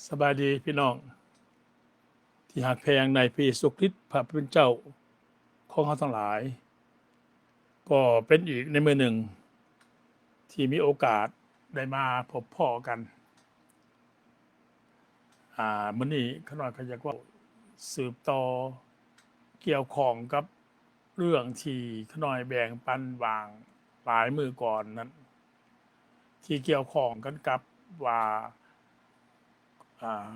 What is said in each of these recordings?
ສະບາຍດີພີ່ນ້ອງທີ່ຮັກແພງໃນພະເຢຊູຄຣິດ ພະຜູ້ເປັນເຈົ້າຂອງເຮົາທັງຫຼາຍ. ກໍເປັນອີກໃນມື້ໜຶ່ງທີ່ມີໂອກາດໄດ້ມາພົບພໍ້ກັນ. ອາ ມື້ນີ້ຂ້ານ້ອຍກໍຢາກເວົ້າສືບຕໍ່ກ່ຽວຂ້ອງກັບເລື່ອງທີ່ຂ້ານ້ອຍແບ່ງປັນຫວ່າງຫຼາຍມື້ກ່ອນນັ້ນ ທີ່ກ່ຽວຂ້ອງກັນກັບວ່າ ອາ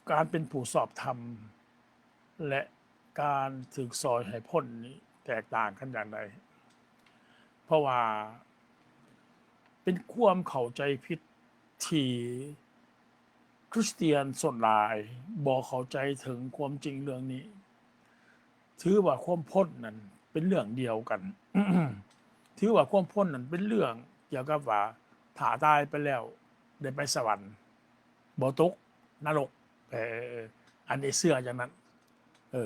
ການເປັນຜູ້ຊອບທຳ ແລະ ການຖືກຊ່ອຍໃຫ້ພົ້ນນີ້ແຕກຕ່າງກັນຢ່າງໃດ. ເພາະວ່າເປັນຄວາມເຂົ້າໃຈຜິດທີ່ຄຣິສຕຽນສ່ວນຫຼາຍບໍ່ເຂົ້າໃຈເຖິງຄວາມຈິງເລື່ອງນີ້. ຖືວ່າຄວາມພົ້ນນັ້ນເປັນເລື່ອງດຽວກັນ. ຖືວ່າຄວາມພົ້ນນັ້ນເປັນເລື່ອງກ່ຽວກັບວ່າ ຖ້າຕາຍໄປແລ້ວໄດ້ໄປສະຫວັນ ບໍ່ຕົກນະລົກ. ເອີ ອັນນີ້ເຊື່ອຢ່າງນັ້ນ. ເອີ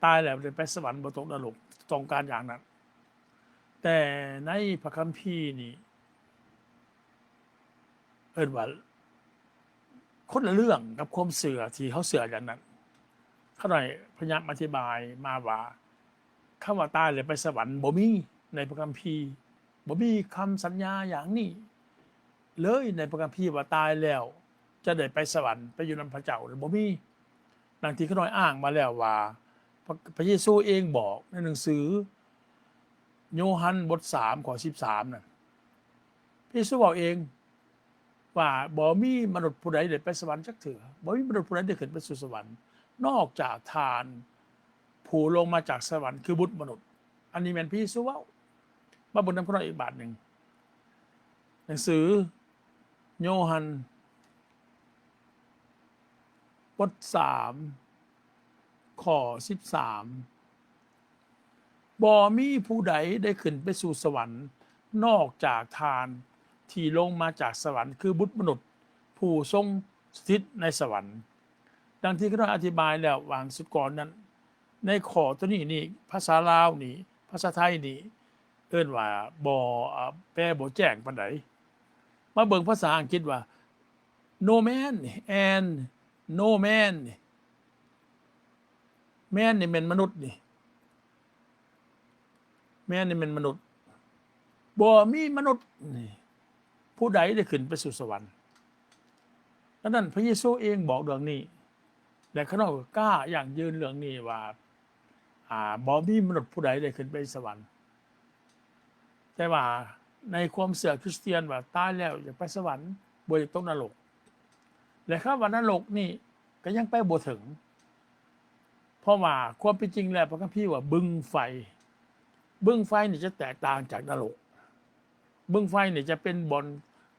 ຕາຍແລ້ວໄດ້ໄປສະຫວັນ ບໍ່ຕົກນະລົກ ຕ້ອງການຢ່າງນັ້ນ. ແຕ່ໃນພະຄຳພີນີ້ ເອີ້ນວ່າຄົນລະເລື່ອງກັບຄວາມເຊື່ອທີ່ເຮົາເຊື່ອຢ່າງນັ້ນ. ຂ້ານ້ອຍພະຍາຍາມອະທິບາຍມາວ່າ ຄຳວ່າຕາຍແລ້ວໄປສະຫວັນບໍ່ມີໃນພະຄຳພີ, ບໍ່ມີຄຳສັນຍາຢ່າງນີ້ເລີຍໃນພະຄຳພີວ່າຕາຍແລ້ວຈະໄດ້ໄປສະຫວັນ ໄປຢູ່ນຳພະເຈົ້າ ບໍ່ມີ. ດັ່ງທີ່ຂ້ານ້ອຍອ້າງມາແລ້ວວ່າ ພະ ພະເຢຊູເອງບອກໃນໜັງສືໂຍຮັນບົດສາມ ຂໍ້ສິບສາມນັ້ນ ພະເຢຊູເວົ້າເອງວ່າ ບໍ່ມີມະນຸດຜູ້ໃດໄດ້ໄປສະຫວັນຈັກເທື່ອ, ບໍ່ມີມະນຸດຜູ້ໃດໄດ້ຂຶ້ນໄປສູ່ສະຫວັນ ນອກຈາກທ່ານຜູ້ລົງມາຈາກສະຫວັນ ຄືບຸດມະນຸດ. ອັນນີ້ແມ່ນພະເຢຊູເວົ້າ. ມາເບິ່ງນຳຂ້ານ້ອຍອີກບາດໜຶ່ງ ໜັງສືໂຍຮັນ ບົດສາມ ຂໍ້ສິບສາມ ບໍ່ມີຜູ້ໃດໄດ້ຂຶ້ນໄປສູ່ສະຫວັນ ນອກຈາກທ່ານທີ່ລົງມາຈາກສະຫວັນ ຄືບຸດມະນຸດຜູ້ຊົງສະຖິດໃນສະຫວັນ. ດັ່ງທີ່ຂ້ານ້ອຍອະທິບາຍແລ້ວຫວ່າງສຸດກ່ອນນັ້ນ ໃນຂໍ້ໂຕນີ້ນີ້ ພາສາລາວນີ້ ພາສາໄທນີ້ ເອີ້ນວ່າບໍ່ ອາ ແປບໍ່ແຈ້ງປານໃດ. ມາເບິ່ງພາສາອັງກິດວ່າ no man and no man ນີ້ man ນີ້ແມ່ນມະນຸດນີ້ man ນີ້ແມ່ນມະນຸດ. ບໍ່ມີມະນຸດນີ້ ຜູ້ໃດໄດ້ຂຶ້ນໄປສູ່ສະຫວັນ. ດັ່ງນັ້ນ ພະເຢຊູເອງບອກເລື່ອງນີ້ ແລະ ຂ້ານ້ອຍກໍກ້າຢັ້ງຢືນເລື່ອງນີ້ວ່າ ອາ ບໍ່ມີມະນຸດຜູ້ໃດໄດ້ຂຶ້ນໄປສະຫວັນ. ແຕ່ວ່າໃນຄວາມເຊື່ອຄຣິສຕຽນວ່າຕາຍແລ້ວຢາກໄປສະຫວັນ ບໍ່ຢາກຕົກນະລົກ ແລະ ຄຳວ່ານະລົກນີ້ກໍຍັງໄປບໍ່ເຖິງ. ເພາະວ່າຄວາມເປັນຈິງແລ້ວ ພະຄຳພີວ່າບຶງໄຟ, ບຶງໄຟນີ້ຈະແຕກຕ່າງຈາກນະລົກ. ບຶງໄຟນີ້ຈະເປັນບ່ອນ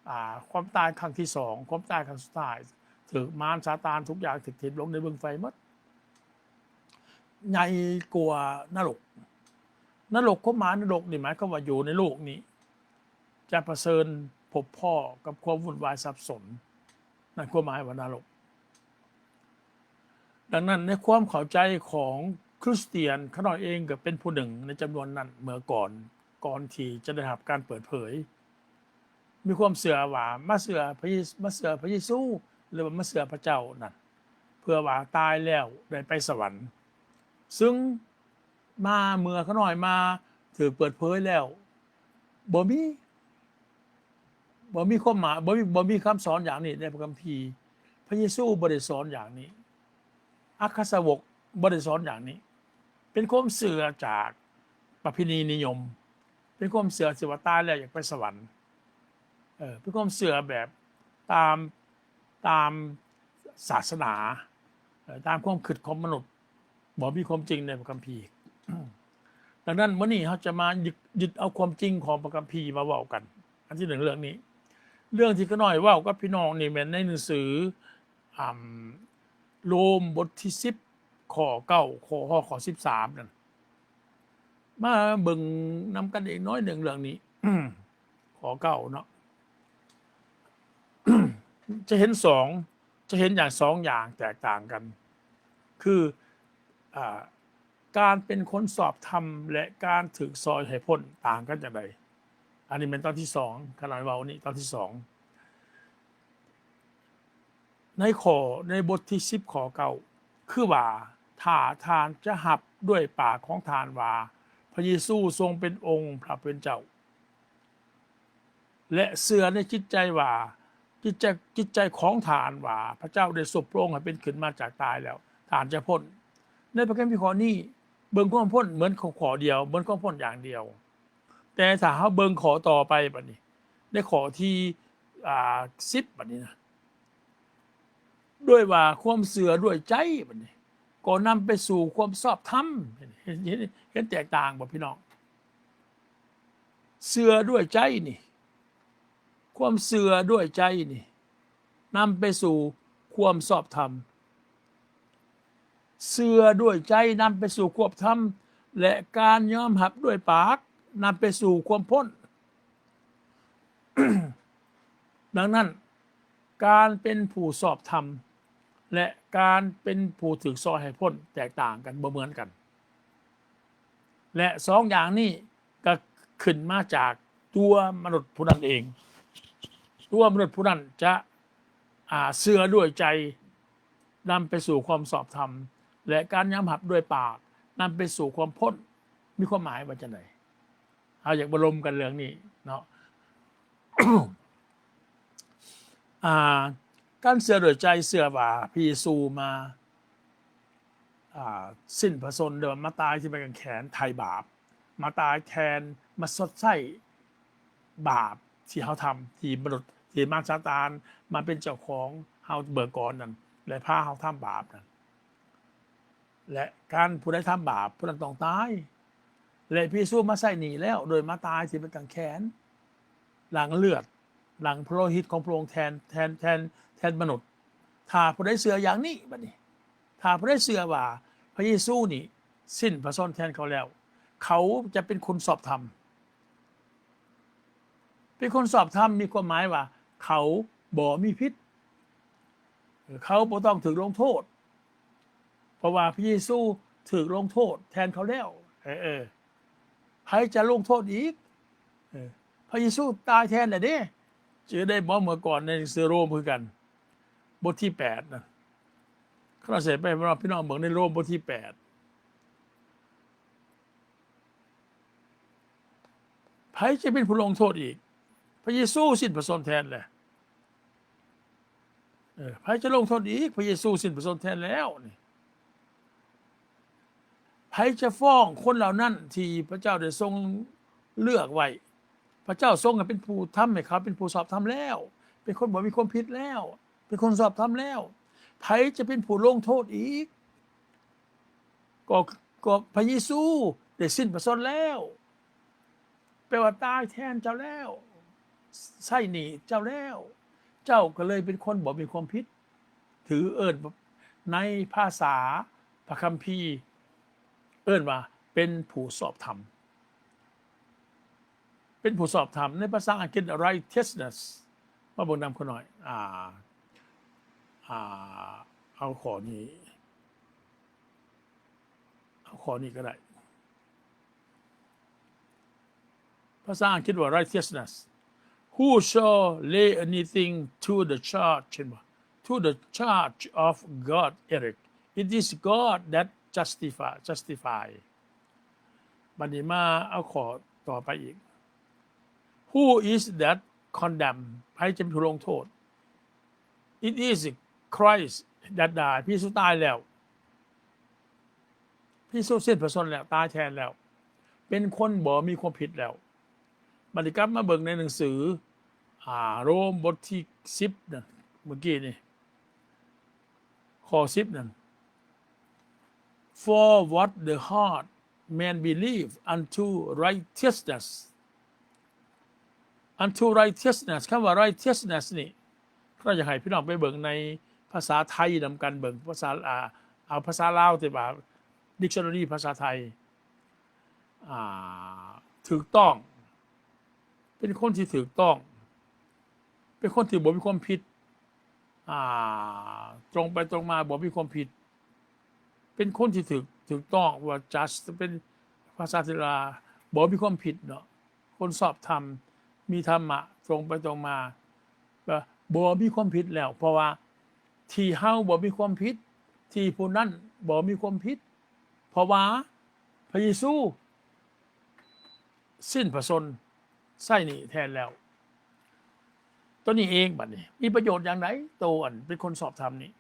ອາ ຄວາມຕາຍຄັ້ງທີສອງ, ຄວາມຕາຍຄັ້ງສຸດທ້າຍ, ຖືກມານຊາຕານທຸກຢ່າງຖືກຖິ້ມລົງໃນບຶງໄຟໝົດ. ໃຫຍ່ກວ່ານະລົກ. ນະລົກ, ຄວາມໝາຍນະລົກນີ້ໝາຍຄວາມວ່າຢູ່ໃນໂລກນີ້ຈະປະເຊີນພົບພໍ້ກັບຄວາມວຸ່ນວາຍສັບສົນ. ນັ້ນຄວາມໝາຍວ່ານະລົກ. ດັ່ງນັ້ນ ໃນຄວາມເຂົ້າໃຈຂອງຄຣິສຕຽນ, ຂ້ານ້ອຍເອງກໍເປັນຜູ້ໜຶ່ງໃນຈຳນວນນັ້ນເມື່ອກ່ອນ, ກ່ອນທີ່ຈະໄດ້ຮັບການເປີດເຜີຍ. ມີຄວາມເຊື່ອວ່າມາເຊື່ອພະເຢ ມາເຊື່ອພະເຢຊູ ຫຼືວ່າມາເຊື່ອພະເຈົ້ານັ້ນ ເພື່ອວ່າຕາຍແລ້ວໄດ້ໄປສະຫວັນ. ຊຶ່ງມາເມື່ອຂ້ານ້ອຍມາຖືກເປີດເຜີຍແລ້ວ ບໍ່ມີ ບໍ່ມີຄວາມໝາຍ ບໍ່ມີ ບໍ່ມີຄຳສອນຢ່າງນີ້ໃນພະຄຳພີ. ພະເຢຊູບໍ່ໄດ້ສອນຢ່າງນີ້. ອັກຄະສາວົກບໍ່ໄດ້ສອນຢ່າງນີ້. ເປັນຄວາມເຊື່ອຈາກປະເພນີນິຍົມ. ເປັນຄວາມເຊື່ອທີ່ວ່າຕາຍແລ້ວຢາກໄປສະຫວັນ. ເອີ ເປັນຄວາມເຊື່ອແບບຕາມ ຕາມສາສະໜາ, ເອີ ຕາມຄວາມຄິດຂອງມະນຸດ, ບໍ່ມີຄວາມຈິງໃນພະຄຳພີ. ດັ່ງນັ້ນ ມື້ນີ້ເຮົາຈະມາຍຶດ ຍຶດເອົາຄວາມຈິງຂອງພະຄຳພີມາເວົ້າກັນ. ອັນທີໜຶ່ງເລື່ອງນີ້. ເລື່ອງທີ່ຂ້ານ້ອຍເວົ້າກັບພີ່ນ້ອງນີ້ແມ່ນໃນໜັງສື ອາ ໂລມບົດທີສິບ ຂໍ້ເກົ້າ ຂໍ້ຮອດຂໍ້ສິບສາມນັ້ນ. ມາເບິ່ງນຳກັນອີກໜ້ອຍໜຶ່ງເລື່ອງນີ້ ຂໍ້ເກົ້າເນາະ ຈະເຫັນສອງ ຈະເຫັນຢ່າງສອງຢ່າງແຕກຕ່າງກັນ ຄື ອາ ການເປັນຄົນຊອບທຳ ແລະ ການຖືກຊ່ອຍໃຫ້ພົ້ນຕ່າງກັນຈັ່ງໃດ. ອັນນີ້ແມ່ນຕອນທີສອງ ຂ້ານ້ອຍເວົ້ານີ້ຕອນທີສອງ. ໃນຂໍ້ ໃນບົດທີສິບ ຂໍ້ເກົ້າ ຄືວ່າ ຖ້າທ່ານຈະຮັບດ້ວຍປາກຂອງທ່ານວ່າ ພະເຢຊູຊົງເປັນອົງພະຜູ້ເປັນເຈົ້າ ແລະ ເຊື່ອໃນຈິດໃຈວ່າ ຈິດໃຈ ຈິດໃຈຂອງທ່ານວ່າ ພະເຈົ້າໄດ້ຊຸບພະອົງໃຫ້ເປັນຂຶ້ນມາຈາກຕາຍແລ້ວ ທ່ານຈະພົ້ນ. ໃນພະຄຳພີຂໍ້ນີ້ ເບິ່ງຄວາມພົ້ນເໝືອນຂໍ້ດຽວ ເໝືອນຄວາມພົ້ນຢ່າງດຽວ. ແຕ່ຖ້າເຮົາເບິ່ງຂໍ້ຕໍ່ໄປບັດນີ້ ໃນຂໍ້ທີ ອ່າ ສິບ ບັດນີ້ນະ ດ້ວຍວ່າຄວາມເຊື່ອດ້ວຍໃຈ ບັດນີ້ ກໍນຳໄປສູ່ຄວາມຊອບທຳ. ເຫັນ ເຫັນ ເຫັນແຕກຕ່າງບໍ່ພີ່ນ້ອງ? ເຊື່ອດ້ວຍໃຈນີ້ ຄວາມເຊື່ອດ້ວຍໃຈນີ້ ນຳໄປສູ່ຄວາມຊອບທຳ. ເຊື່ອດ້ວຍໃຈນຳໄປສູ່ຄວາມທຳ ແລະ ການຍອມຮັບດ້ວຍປາກນຳໄປສູ່ຄວາມພົ້ນ. ດັ່ງນັ້ນ, ການເປັນຜູ້ຊອບທຳ ແລະ ການເປັນຜູ້ຖືກຊອຍໃຫ້ພົ້ນແຕກຕ່າງກັນ, ບໍ່ເໝືອນກັນ. ແລະ ສອງຢ່າງນີ້ກໍຂຶ້ນມາຈາກຕົວມະນຸດຜູ້ນັ້ນເອງ. ຕົວມະນຸດຜູ້ນັ້ນຈະ ອ່າ ເຊື່ອດ້ວຍໃຈນຳໄປສູ່ຄວາມຊອບທຳ ແລະ ການຍອມຮັບດ້ວຍປາກນຳໄປສູ່ຄວາມພົ້ນ. ມີຄວາມໝາຍວ່າຈັ່ງໃດ? ເຮົາຢາກມາລົມກັນເລື່ອງນີ້ເນາະ. ອ່າ ການເຊື່ອດ້ວຍໃຈ ເຊື່ອວ່າພະເຢຊູມາ ອ່າ ສິ້ນພະຊົນ ຫຼືວ່າມາຕາຍທີ່ໄມ້ກາງແຂນໄຖ່ບາບ, ມາຕາຍແທນ, ມາຊົດໃຊ້ບາບທີ່ເຮົາທຳ, ທີ່ມະນຸດ, ທີ່ມານຊາຕານມາເປັນເຈົ້າຂອງເຮົາເມື່ອກ່ອນນັ້ນ ແລະ ພາເຮົາທຳບາບນັ້ນ. ແລະ ການຜູ້ໃດທຳບາບ ຜູ້ນັ້ນຕ້ອງຕາຍ. ແລະ ພະເຢຊູມາໃຊ້ໜີ້ແລ້ວ ໂດຍມາຕາຍທີ່ໄມ້ກາງແຂນ, ຫຼັ່ງເລືອດ, ຫຼັ່ງພະໂລຫິດຂອງພະອົງແທນ, ແທນ, ແທນ, ແທນມະນຸດ. ຖ້າຜູ້ໃດເຊື່ອຢ່າງນີ້, ບັດນີ້ ຖ້າຜູ້ໃດເຊື່ອວ່າພະເຢຊູນີ້ສິ້ນພະຊົນແທນເຂົາແລ້ວ, ເຂົາຈະເປັນຄົນຊອບທຳ. ເປັນຄົນຊອບທຳ ມີຄວາມໝາຍວ່າເຂົາບໍ່ມີຜິດ, ເຂົາບໍ່ຕ້ອງຖືກລົງໂທດ, ເພາະວ່າພະເຢຊູຖືກລົງໂທດແທນເຂົາແລ້ວ. ເອີ, ເອີ, ໃຜຈະລົງໂທດອີກ? ເອີ, ພະເຢຊູຕາຍແທນແລ້ວເດ້. ຈື່ໄດ້ບໍ່ ເມື່ອກ່ອນໃນໜັງສືໂຣມຄືກັນ, ບົດທີແປດນະ, ຂ້ານ້ອຍໃສ່ໄປໃຫ້ພີ່ນ້ອງເບິ່ງໃນໂຣມບົດທີແປດ. ໃຜຈະເປັນຜູ້ລົງໂທດອີກ? ພະເຢຊູສິ້ນພະຊົນແທນແຫຼະ. ເອີ, ໃຜຈະລົງໂທດອີກ? ພະເຢຊູສິ້ນພະຊົນແທນແລ້ວນີ້. ໃຜຈະຟ້ອງຄົນເຫຼົ່ານັ້ນທີ່ພະເຈົ້າໄດ້ຊົງເລືອກໄວ້? ພະເຈົ້າຊົງໃຫ້ເປັນຜູ້ທຳໃຫ້ເຂົາເປັນຜູ້ຊອບທຳແລ້ວ, ເປັນຄົນບໍ່ມີຄວາມຜິດແລ້ວ, ເປັນຄົນຊອບທຳແລ້ວ. ໃຜຈະເປັນຜູ້ລົງໂທດອີກ? ກໍ, ກໍພະເຢຊູໄດ້ສິ້ນພະຊົນແລ້ວ, ແປວ່າຕາຍແທນເຈົ້າແລ້ວ, ໃຊ້ໜີ້ເຈົ້າແລ້ວ, ເຈົ້າກໍເລີຍເປັນຄົນບໍ່ມີຄວາມຜິດ, ຖືເອີ້ນໃນພາສາພະຄຳພີເອີ້ນວ່າເປັນຜູ້ຊອບທຳ. ເປັນຜູ້ຊອບທຳ ໃນພາສາອັງກິດ righteousness. ມາເບິ່ງນຳຂ້ານ້ອຍ. ອ່າ, ອ່າ, ເອົາຂໍ້ນີ້, ເອົາຂໍ້ນີ້ກໍໄດ້. ພາສາອັງກິດວ່າ righteousness. Who shall lay anything to the charge? ເຫັນບໍ່? To the charge of God, Eric. It is God that justify, justify. ບັດນີ້ມາເອົາຂໍ້ຕໍ່ໄປອີກ. Who is that condemn? ໃຜຈະເປັນຜູ້ລົງໂທດ? It is Christ that died. ພະເຢຊູຕາຍແລ້ວ. ພະເຢຊູສິ້ນພະຊົນແລ້ວ, ຕາຍແທນແລ້ວ, ເປັນຄົນບໍ່ມີຄວາມຜິດແລ້ວ. ບັດນີ້ກັບມາເບິ່ງໃນໜັງສື, ອ່າ, ໂຣມບົດທີສິບນັ້ນ, ເມື່ອກີ້ນີ້, ຂໍ້ສິບນັ້ນ. For what the heart man believe unto righteousness, unto righteousness. ຄຳວ່າ righteousness ນີ້ ຂ້ານ້ອຍຢາກໃຫ້ພີ່ນ້ອງໄປເບິ່ງໃນພາສາໄທນຳກັນ, ເບິ່ງພາສາ, ອ່າ, ເອົາພາສາລາວ ທີ່ວ່າ dictionary ພາສາໄທ, ອ່າ, ຖືກຕ້ອງ, ເປັນຄົນທີ່ຖືກຕ້ອງ, ເປັນຄົນທີ່ບໍ່ມີຄວາມຜິດ, ອ່າ, ຕົງໄປຕົງມາ, ບໍ່ມີຄວາມຜິດ, ເປັນຄົນທີ່ຖືກ, ຖືກຕ້ອງ, ວ່າ just, ເປັນພາສາທີ່ວ່າບໍ່ມີຄວາມຜິດເນາະ. ຄົນຊອບທຳ, ມີທຳມະ, ຕົງໄປຕົງມາ, ກໍບໍ່ມີຄວາມຜິດແລ້ວ, ເພາະວ່າ ທີ່ເຮົາບໍ່ມີຄວາມຜິດ, ທີ່ຜູ້ນັ້ນບໍ່ມີຄວາມຜິດ, ເພາະວ່າພະເຢຊູສິ້ນພະຊົນໃຊ້ໜີ້ແທນແລ້ວ. ໂຕນີ້ເອງບັດນີ້ມີປະໂຫຍດຢ່າງໃດ? ໂຕອັນເປັນຄົນຊອບທຳນີ້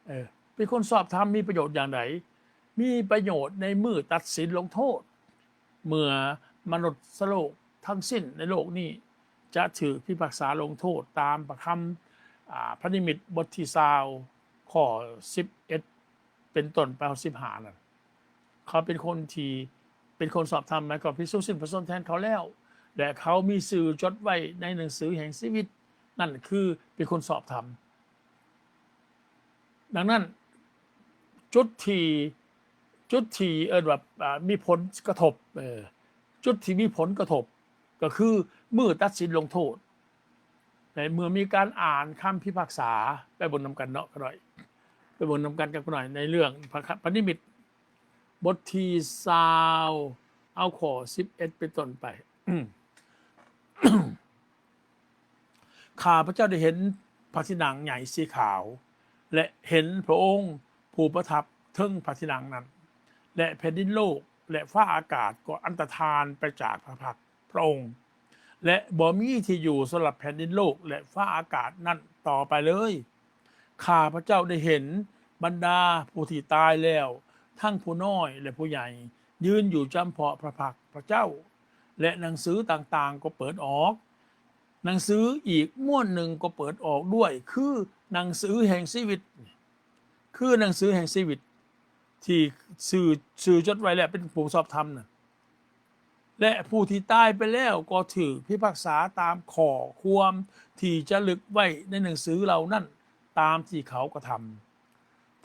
ເອີ ເປັນຄົນຊອບທຳມີປະໂຫຍດຢ່າງໃດ? ມີປະໂຫຍດໃນມື້ຕັດສິນລົງໂທດ ເມື່ອມະນຸດສະໂລກທັງສິ້ນໃນໂລກນີ້ຈະຖືກພິພາກສາລົງໂທດຕາມພະຄຳ ອາ ພະນິມິດບົດທີຊາວ ຂໍ້ສິບເອັດ ເປັນຕົ້ນໄປຮອດສິບຫ້ານັ້ນ. ເຂົາເປັນຄົນທີ່ເປັນຄົນຊອບທຳ ໝາຍຄວາມພະເຢຊູສິ້ນພະຊົນແທນເຂົາແລ້ວ ແລະ ເຂົາມີຊື່ຈົດໄວ້ໃນໜັງສືແຫ່ງຊີວິດ ນັ້ນຄືເປັນຄົນຊອບທຳ. ດັ່ງນັ້ນ ຈຸດທີ່ ຈຸດທີ່ເອີ້ນວ່າ ອາ ມີຜົນກະທົບ ເອີ ຈຸດທີ່ມີຜົນກະທົບ ກໍຄືມື້ຕັດສິນລົງໂທດ ໃນເມື່ອມີການອ່ານຄຳພິພາກສາ ໄປເບິ່ງນຳກັນເນາະ ຂ້ານ້ອຍ ໄປເບິ່ງນຳກັນກັບຂ້ານ້ອຍ ໃນເລື່ອງພະ ພະນິມິດ ບົດທີຊາວ ເອົາຂໍ້ສິບເອັດເປັນຕົ້ນໄປ. ຂ້າພະເຈົ້າໄດ້ເຫັນພະທີ່ນັ່ງໃຫຍ່ສີຂາວ ແລະ ເຫັນພະອົງຜູ້ປະທັບເທິງພະທີ່ນັ່ງນັ້ນ ແລະ ແຜ່ນດິນໂລກ ແລະ ຟ້າອາກາດກໍອັນຕະທານໄປຈາກພະພັກພະອົງ ແລະ ບໍ່ມີທີ່ຢູ່ສຳລັບແຜ່ນດິນໂລກ ແລະ ຟ້າອາກາດນັ້ນຕໍ່ໄປເລີຍ. ຂ້າພະເຈົ້າໄດ້ເຫັນບັນດາຜູ້ທີ່ຕາຍແລ້ວ ທັງຜູ້ນ້ອຍ ແລະ ຜູ້ໃຫຍ່ ຢືນຢູ່ຈຳເພາະພະພັກພະເຈົ້າ ແລະ ໜັງສືຕ່າງໆກໍເປີດອອກ. ໜັງສືອີກມ້ວນໜຶ່ງກໍເປີດອອກດ້ວຍ ຄືໜັງສືແຫ່ງຊີວິດ ຄືໜັງສືແຫ່ງຊີວິດ ທີ່ຊື່ ຊື່ຈົດໄວ້ແລ້ວເປັນຜູ້ຊອບທຳນະ ແລະ ຜູ້ທີ່ຕາຍໄປແລ້ວກໍຖືກພິພາກສາຕາມຂໍ້ຄວາມທີ່ຈະລຶກໄວ້ໃນໜັງສືເຫຼົ່ານັ້ນ ຕາມທີ່ເຂົາກະທຳ.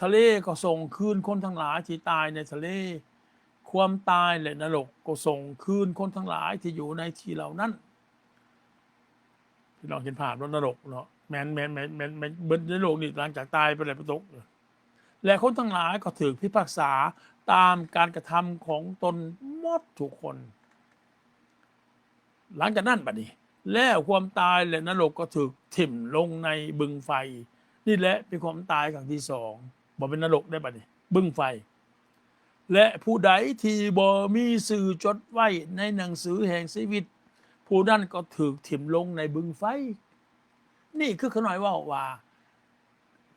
ທະເລກໍສົ່ງຄືນຄົນທັງຫຼາຍທີ່ຕາຍໃນທະເລ, ຄວາມຕາຍ ແລະ ນະລົກກໍສົ່ງຄືນຄົນທັງຫຼາຍທີ່ຢູ່ໃນທີ່ເຫຼົ່ານັ້ນ. ພີ່ນ້ອງເຫັນພາບເນາະ ນະລົກເນາະ ແມ່ນ ແມ່ນ ແມ່ນ ແມ່ນ ແມ່ນເບິດໃນໂລກນີ້ ຫຼັງຈາກຕາຍໄປແລ້ວໄປຕົກ ແລະ ຄົນທັງຫຼາຍກໍຖືກພິພາກສາຕາມການກະທຳຂອງຕົນໝົດທຸກຄົນ. ຫຼັງຈາກນັ້ນບັດນີ້ ແລ້ວຄວາມຕາຍ ແລະ ນະລົກກໍຖືກຖິ້ມລົງໃນບຶງໄຟ. ນີ້ແຫຼະເປັນຄວາມຕາຍຄັ້ງທີສອງ ບໍ່ແມ່ນນະລົກເດ້ບັດນີ້ ບຶງໄຟ. ແລະ ຜູ້ໃດທີ່ບໍ່ມີຊື່ຈົດໄວ້ໃນໜັງສືແຫ່ງຊີວິດ ຜູ້ນັ້ນກໍຖືກຖິ້ມລົງໃນບຶງໄຟ. ນີ້ຄືຂ້ານ້ອຍເວົ້າວ່າ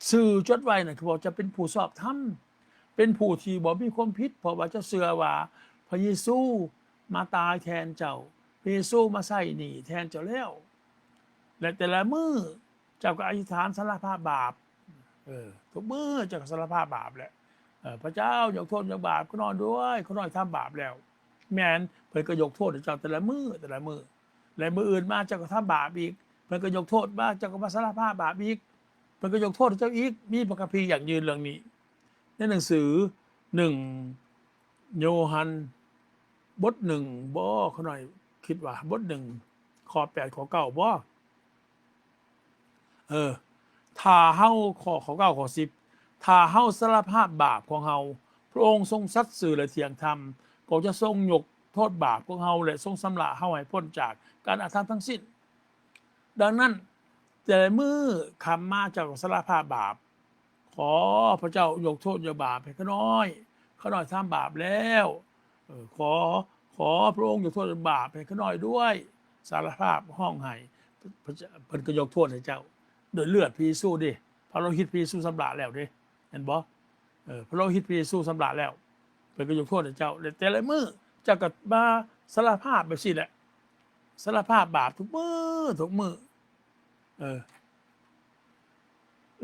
ຊື່ຈົດໄວ້ນັ້ນ ຄືວ່າຈະເປັນຜູ້ຊອບທຳ ເປັນຜູ້ທີ່ບໍ່ມີຄວາມຜິດ ເພາະວ່າເຈົ້າເຊື່ອວ່າພະເຢຊູມາຕາຍແທນເຈົ້າ, ພະເຢຊູມາໃຊ້ໜີ້ແທນເຈົ້າແລ້ວ ແລະ ແຕ່ລະມື້ເຈົ້າກໍອະທິດຖານສາລະພາບບາບ. ເອີ ທຸກມື້ເຈົ້າກໍສາລະພາບບາບແຫຼະ. ເອີ ພະເຈົ້າຍົກໂທດຍົກບາບຂ້ານ້ອຍດ້ວຍ, ຂ້ານ້ອຍທຳບາບແລ້ວ. ແມ່ນ, ເພິ່ນກໍຍົກໂທດໃຫ້ເຈົ້າແຕ່ລະມື້, ແຕ່ລະມື້. ແລະ ມື້ອື່ນມາເຈົ້າກໍທຳບາບອີກ, ເພິ່ນກໍຍົກໂທດມາ, ເຈົ້າກໍມາສາລະພາບບາບອີກ, ເພິ່ນກໍຍົກໂທດໃຫ້ເຈົ້າອີກ. ມີພະຄຳພີຢັ້ງຢືນເລື່ອງນີ້ ໃນໜັງສືໜຶ່ງໂຍຮັນ ບົດໜຶ່ງບໍ? ຂ້ານ້ອຍຄິດວ່າບົດໜຶ່ງ ຂໍ້ແປດ ຂໍ້ເກົ້າບໍ? ເອີ ຖ້າເຮົາ ຂໍ້ ຂໍ້ເກົ້າ ຂໍ້ສິບ ຖ້າເຮົາສາລະພາບບາບຂອງເຮົາ, ພະອົງຊົງສັດຊື່ ແລະ ທ່ຽງທຳ, ກໍຈະຊົງຍົກໂທດບາບຂອງເຮົາ ແລະ ຊົງຊຳລະເຮົາໃຫ້ພົ້ນຈາກການອະທຳທັງສິ້ນ. ດັ່ງນັ້ນ, ແຕ່ລະມື້ຄ່ຳມາເຈົ້າກໍສາລະພາບບາບ, ຂໍພະເຈົ້າຍົກໂທດຍົກບາບໃຫ້ຂ້ານ້ອຍ, ຂ້ານ້ອຍທຳບາບແລ້ວ. ເອີ ຂໍ ຂໍພະອົງຍົກໂທດບາບໃຫ້ຂ້ານ້ອຍດ້ວຍ. ສາລະພາບຮ້ອງໄຫ້, ພະເຈົ້າ ເພິ່ນກໍຍົກໂທດໃຫ້ເຈົ້າ ດ້ວຍເລືອດພະເຢຊູເດ້. ພະໂລຫິດພະເຢຊູຊຳລະແລ້ວເດ້ ເຫັນບໍ່? ເອີ ພະໂລຫິດພະເຢຊູຊຳລະແລ້ວ, ເພິ່ນກໍຍົກໂທດໃຫ້ເຈົ້າ. ແລະ ແຕ່ລະມື້ເຈົ້າກໍມາສາລະພາບແບບຊີ້ແຫຼະ, ສາລະພາບບາບທຸກມື້ ທຸກມື້. ເອີ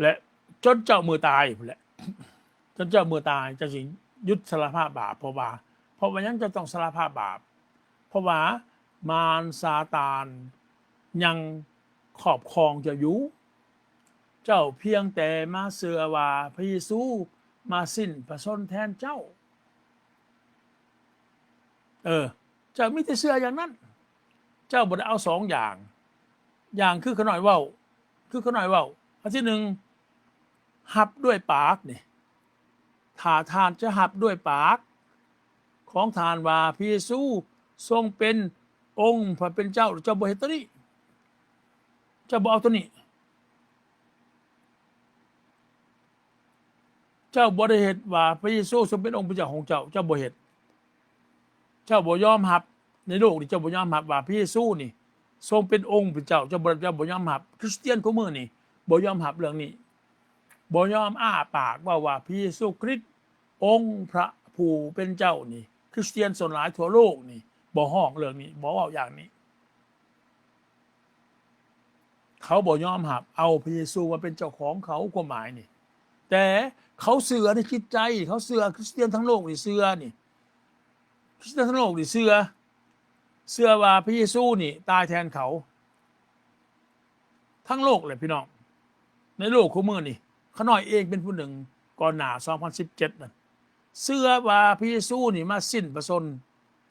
ແລະ ຈົນເຈົ້າມື້ຕາຍພຸ້ນແຫຼະ, ຈົນເຈົ້າມື້ຕາຍ ເຈົ້າຊິຢຸດສາລະພາບບາບ. ເພາະວ່າ ເພາະວ່າຫຍັງເຈົ້າຕ້ອງສາລະພາບບາບ? ເພາະວ່າມານຊາຕານຍັງຄອບຄອງເຈົ້າຢູ່. ເຈົ້າພຽງແຕ່ມາເຊື່ອວ່າພະເຢຊູມາສິ້ນພະຊົນແທນເຈົ້າ. ເອີ ເຈົ້າມີແຕ່ເຊື່ອຢ່າງນັ້ນ, ເຈົ້າບໍ່ໄດ້ເອົາສອງຢ່າງ. ຢ່າງຄືຂ້ານ້ອຍເວົ້າ, ຄືຂ້ານ້ອຍເວົ້າ, ອັນທີໜຶ່ງ ຮັບດ້ວຍປາກນີ້, ຖ້າທ່ານຈະຮັບດ້ວຍປາກຂອງທ່ານວ່າພະເຢຊູຊົງເປັນອົງພະເປັນເຈົ້າ, ເຈົ້າບໍ່ເຮັດໂຕນີ້, ເຈົ້າບໍ່ເອົາໂຕນີ້. ເຈົ້າບໍ່ໄດ້ເຮັດວ່າພະເຢຊູຊົງເປັນອົງເປັນເຈົ້າຂອງເຈົ້າ, ເຈົ້າບໍ່ເຮັດ. ເຈົ້າບໍ່ຍອມຮັບ, ໃນໂລກນີ້ເຈົ້າບໍ່ຍອມຮັບວ່າພະເຢຊູນີ້ຊົງເປັນອົງເປັນເຈົ້າ, ເຈົ້າບໍ່, ເຈົ້າບໍ່ຍອມຮັບ. ຄຣິສຕຽນຄູ່ມື້ນີ້ບໍ່ຍອມຮັບເລື່ອງນີ້, ບໍ່ຍອມອ້າປາກເວົ້າວ່າພະເຢຊູຄຣິດ ອົງພະຜູ້ເປັນເຈົ້ານີ້. ຄຣິສຕຽນສ່ວນຫຼາຍທົ່ວໂລກນີ້ບໍ່ຮ້ອງເລື່ອງນີ້, ບໍ່ເວົ້າຢ່າງນີ້. ເຂົາບໍ່ຍອມຮັບເອົາພະເຢຊູມາເປັນເຈົ້າຂອງເຂົາ, ຄວາມໝາຍນີ້. ແຕ່ເຂົາເຊື່ອໃນຈິດໃຈ, ເຂົາເຊື່ອ, ຄຣິສຕຽນທັງໂລກນີ້ເຊື່ອນີ້, ຄຣິສຕຽນທັງໂລກນີ້ເຊື່ອ, ເຊື່ອວ່າພະເຢຊູນີ້ຕາຍແທນເຂົາ. ທັງໂລກເລີຍພີ່ນ້ອງ, ໃນໂລກຄູ່ມື້ນີ້, ຂ້ານ້ອຍເອງເປັນຜູ້ໜຶ່ງ ກ່ອນໜ້າສອງພັນສິບເຈັດນັ້ນ ເຊື່ອວ່າພະເຢຊູນີ້ມາສິ້ນພະຊົນ